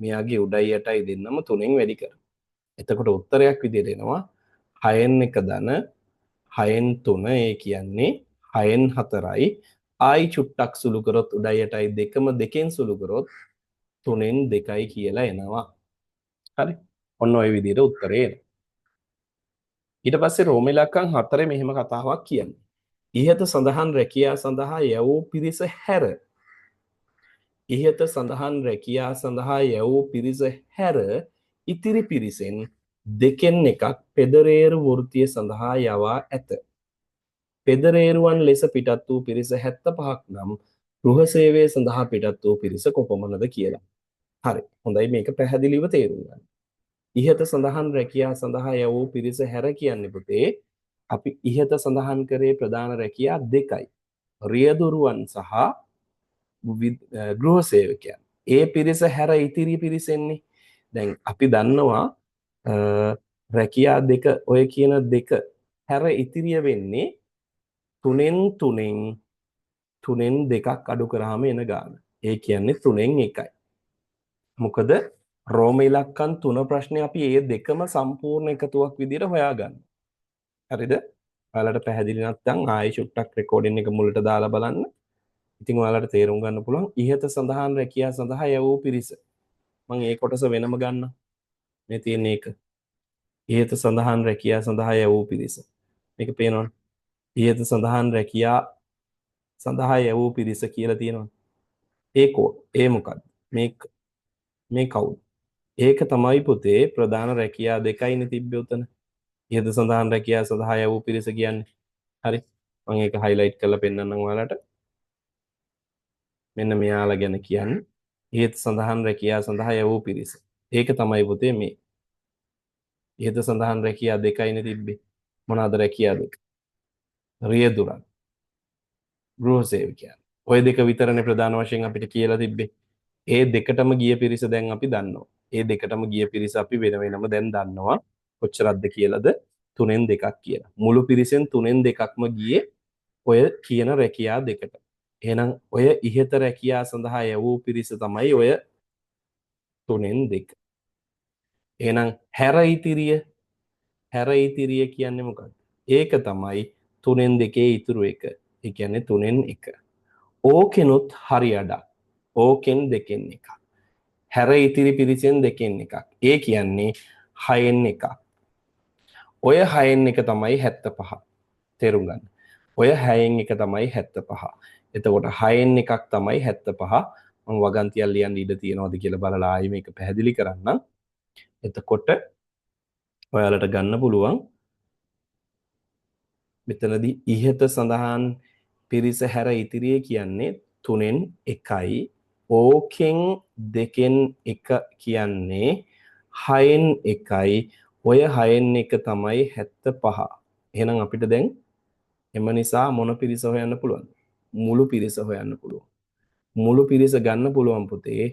Speaker 1: මෙයාගේ උඩයි යටයි දෙන්නම 3න් වැඩි කරනවා. එතකොට උත්තරයක් විදිහට එනවා 6න් 1 ධන 6න් 3, ඒ කියන්නේ 6න් 4යි. ආයි චුට්ටක් සුළු කරොත් උඩයි යටයි දෙකම 2න් සුළු කරොත් 3න් 2යි කියලා එනවා. හරි. ඔන්න ඔය විදිහට උත්තරේ එනවා. ඊට පස්සේ රෝම ඉලක්කම් 4 මෙහෙම කතාවක් කියන්නේ. ඉහත සඳහන් රැකියා සඳහා යැවූ පිරිස හැර ඉහත සඳහන් රැකියා සඳහා යැවූ පිරිස හැර ඉතිරි පිරිසෙන් 2න් 1ක් පෙදරේරු වෘත්තිය සඳහා යවා ඇත. පෙදරේරුවන් ලෙස පිටත් වූ පිරිස 75ක් නම් ගෘහ සේවය සඳහා පිටත් වූ පිරිස කොපමණද කියලා. හරි. හොඳයි, මේක පැහැදිලිව තේරුම් ගන්න. ඉහත සඳහන් රැකියා සඳහා යවූ පිරිස හැර කියන්නේ පුතේ අපි ඉහත සඳහන් කරේ ප්‍රධාන රැකියා 2යි. රියදුරුවන් සහ ගෘහ සේවකයන්. ඒ පිරිස හැර ඉතිරි පිරිසෙන්නේ. දැන් අපි දන්නවා රැකියා දෙක ඔය කියන දෙක හැර ඉතිරිය වෙන්නේ 3න් 3න් 3න් 2ක් අඩු කරාම එන ගාන. ඒ කියන්නේ 3න් 1යි. මොකද රෝම ඉලක්කම් 3 ප්‍රශ්නේ අපි ඒ දෙකම සම්පූර්ණ එකතුවක් විදිහට හොයාගන්න. හරිද? ඔයාලට පැහැදිලි නැත්නම් ආයෙ චුට්ටක් රෙකෝඩින් එක මුලට දාලා බලන්න. ඉතින් ඔයාලට තේරුම් ගන්න පුළුවන් ඉහත සඳහන් රැකියා සඳහා යවූ පිරිස. මම ඒ කොටස වෙනම ගන්නම්. මේ තියෙන එක. ඉහත සඳහන් රැකියා සඳහා යවූ පිරිස. මේක පේනවනේ. ඉහත සඳහන් රැකියා සඳහා යවූ පිරිස කියලා තියෙනවා. ඒ මොකද්ද? මේ කවුද? ඒක තමයි පුතේ ප්‍රධාන රැකියා දෙකයිනේ තිබ්බේ උතන. ඉහත සඳහන් රැකියා සඳහා යවූ පිරිස කියන්නේ. හරි. මම ඒක හයිලයිට් කරලා පෙන්නන්නම් ඔයාලට. මෙන්න මෙයාලා ගැන කියන්නේ. ඉහත සඳහන් රැකියා සඳහා යවූ පිරිස. ඒක තමයි පුතේ මේ. ඉහත සඳහන් රැකියා දෙකයිනේ තිබ්බේ. මොනවාද රැකියා දෙක? රියදුරන්, ගෘහ සේවකයන්. ඔය දෙක විතරනේ ප්‍රධාන වශයෙන් අපිට කියලා තිබ්බේ. ඒ දෙකටම ගිය පිරිස දැන් අපි දන්නවා. ඒ දෙකටම ගිය පිරිස අපි වෙන වෙනම දැන් දන්නවා. කොච්චරක්ද කියලාද? 3න් 2ක් කියලා. මුළු පිරිසෙන් 3න් 2ක්ම ගියේ ඔය කියන රැකියා දෙකට. එහෙනම් ඔය ඉහත රැකියා සඳහා යවූ පිරිස තමයි ඔය 3න් 2. එහෙනම් හැර ඉතිරිය කියන්නේ මොකද්ද? ඒක තමයි 3න් 2 ඉතුරු එක. ඒ කියන්නේ 3න් 1. ඕකෙනුත් හරි අඩක්. ඕකෙන් 2න් 1. හැර ඉතිරි පිරිසෙන් 2න් 1. ඒ කියන්නේ 6න් 1. ඔය 6න් 1 තමයි 75. තේරුම් ගන්න. ඔය 6න් 1 තමයි 75. එතකොට 6න් 1ක් තමයි 75. මම වගන්තියක් ලියන්න ඉඩ තියෙනවද කියලා බලලා ආයි මේක පැහැදිලි කරන්නම්. එතකොට ඔයාලට ගන්න පුළුවන් මෙතනදී ඉහත සඳහන් පිරිස හැර ඉතිරිය කියන්නේ 3න් 1යි. ඕකෙන් 2න් 1 කියන්නේ 6න් 1යි. ඔය 6න් 1 තමයි 75. එහෙනම් අපිට දැන් එම නිසා මොන පිරිස හොයන්න පුළුවන්ද? මුළු පිරිස හොයන්න පුළුවන්. මුළු පිරිස ගන්න පුළුවන් පුතේ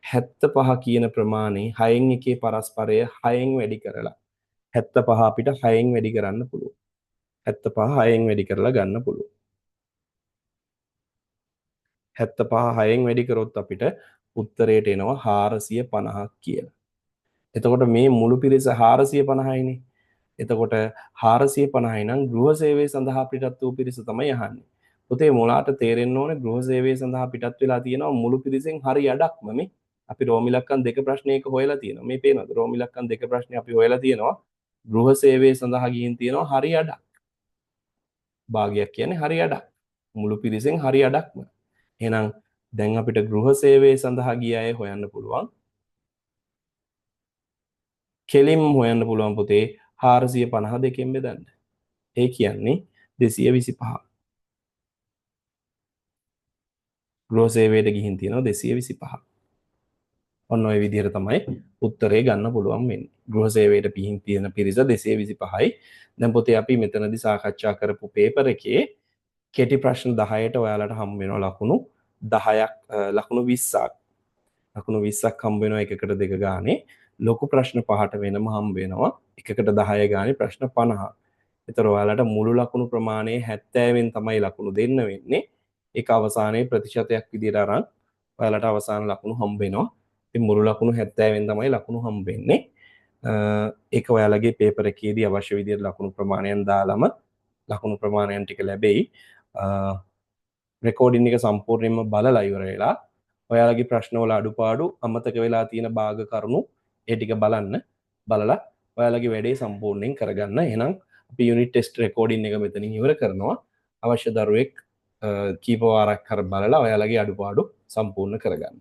Speaker 1: 75 කියන ප්‍රමාණය 6න් එකේ පරස්පරය 6න් වැඩි කරලා 75 අපිට 6න් වැඩි කරන්න පුළුවන්. 75 6න් වැඩි කරලා ගන්න පුළුවන්. 75 6න් වැඩි කරොත් අපිට උත්තරයට එනවා 450ක් කියලා. එතකොට මේ මුළු පිරිස 450යිනේ. එතකොට 450යි නම් ගෘහ සේවය සඳහා පිටත් වූ පිරිස තමයි අහන්නේ. පුතේ මොලාට තේරෙන්න ඕනේ ගෘහ සේවය සඳහා පිටත් වෙලා තියෙනවා මුළු පිරිසෙන් හරි අඩක්ම මේ. අපි රෝම ඉලක්කම් දෙක ප්‍රශ්නයක හොයලා තියෙනවා. මේ පේනවද? රෝම ඉලක්කම් දෙක ප්‍රශ්නේ අපි හොයලා තියෙනවා. ගෘහ සේවය සඳහා ගිහින් තියෙනවා හරි අඩක්. භාගයක් කියන්නේ හරි අඩක්. මුළු පිරිසෙන් හරි අඩක්ම. එහෙනම් දැන් අපිට ගෘහ සේවය සඳහා ගිය අය හොයන්න පුළුවන්. කෙලින්ම හොයන්න පුළුවන් පුතේ 450 දෙකෙන් බෙදන්න. ඒ කියන්නේ 225. ගෘහ සේවයට ගිහින් තියෙනවා 225. ඔන්න ඔය විදිහට තමයි උත්තරේ ගන්න පුළුවන් වෙන්නේ. ගෘහ සේවයට පිහින් තියෙන පිරිස 225යි. දැන් පොතේ අපි මෙතනදී සාකච්ඡා කරපු පේපර් එකේ කෙටි ප්‍රශ්න 10ට ඔයාලට හම්බ වෙනවා ලකුණු 10ක්, ලකුණු 20ක්. ලකුණු 20ක් හම්බ වෙනවා එකකට දෙක ගානේ. ලොකු ප්‍රශ්න පහට වෙනම හම්බ වෙනවා එකකට 10 ගානේ ප්‍රශ්න 50. ඒතර ඔයාලට මුළු ලකුණු ප්‍රමාණය 70න් තමයි ලකුණු දෙන්න වෙන්නේ. ඒක අවසානයේ ප්‍රතිශතයක් විදියට අරන් ඔයාලට අවසාන ලකුණු හම්බ වෙනවා. ඉතින් මුළු ලකුණු 70න් තමයි ලකුණු හම්බ වෙන්නේ. ඒක ඔයාලගේ පේපර් එකේදී අවශ්‍ය විදියට ලකුණු ප්‍රමාණයන් දාලම ලකුණු ප්‍රමාණයන් ටික ලැබෙයි. රෙකෝඩින් එක සම්පූර්ණයෙන්ම බලලා ඉවර වෙලා ඔයාලගේ ප්‍රශ්නවල අඩුපාඩු අමතක වෙලා තියෙන භාග කරුණු ඒ ටික බලන්න. බලලා ඔයාලගේ වැඩේ සම්පූර්ණයෙන් කරගන්න. එහෙනම් අපි යුනිට් ටෙස්ට් රෙකෝඩින් එක මෙතනින් ඉවර කරනවා. අවශ්‍ය දරුවෙක් කීප වාරක් කර බලලා ඔයාලගේ අඩුපාඩු සම්පූර්ණ කරගන්න.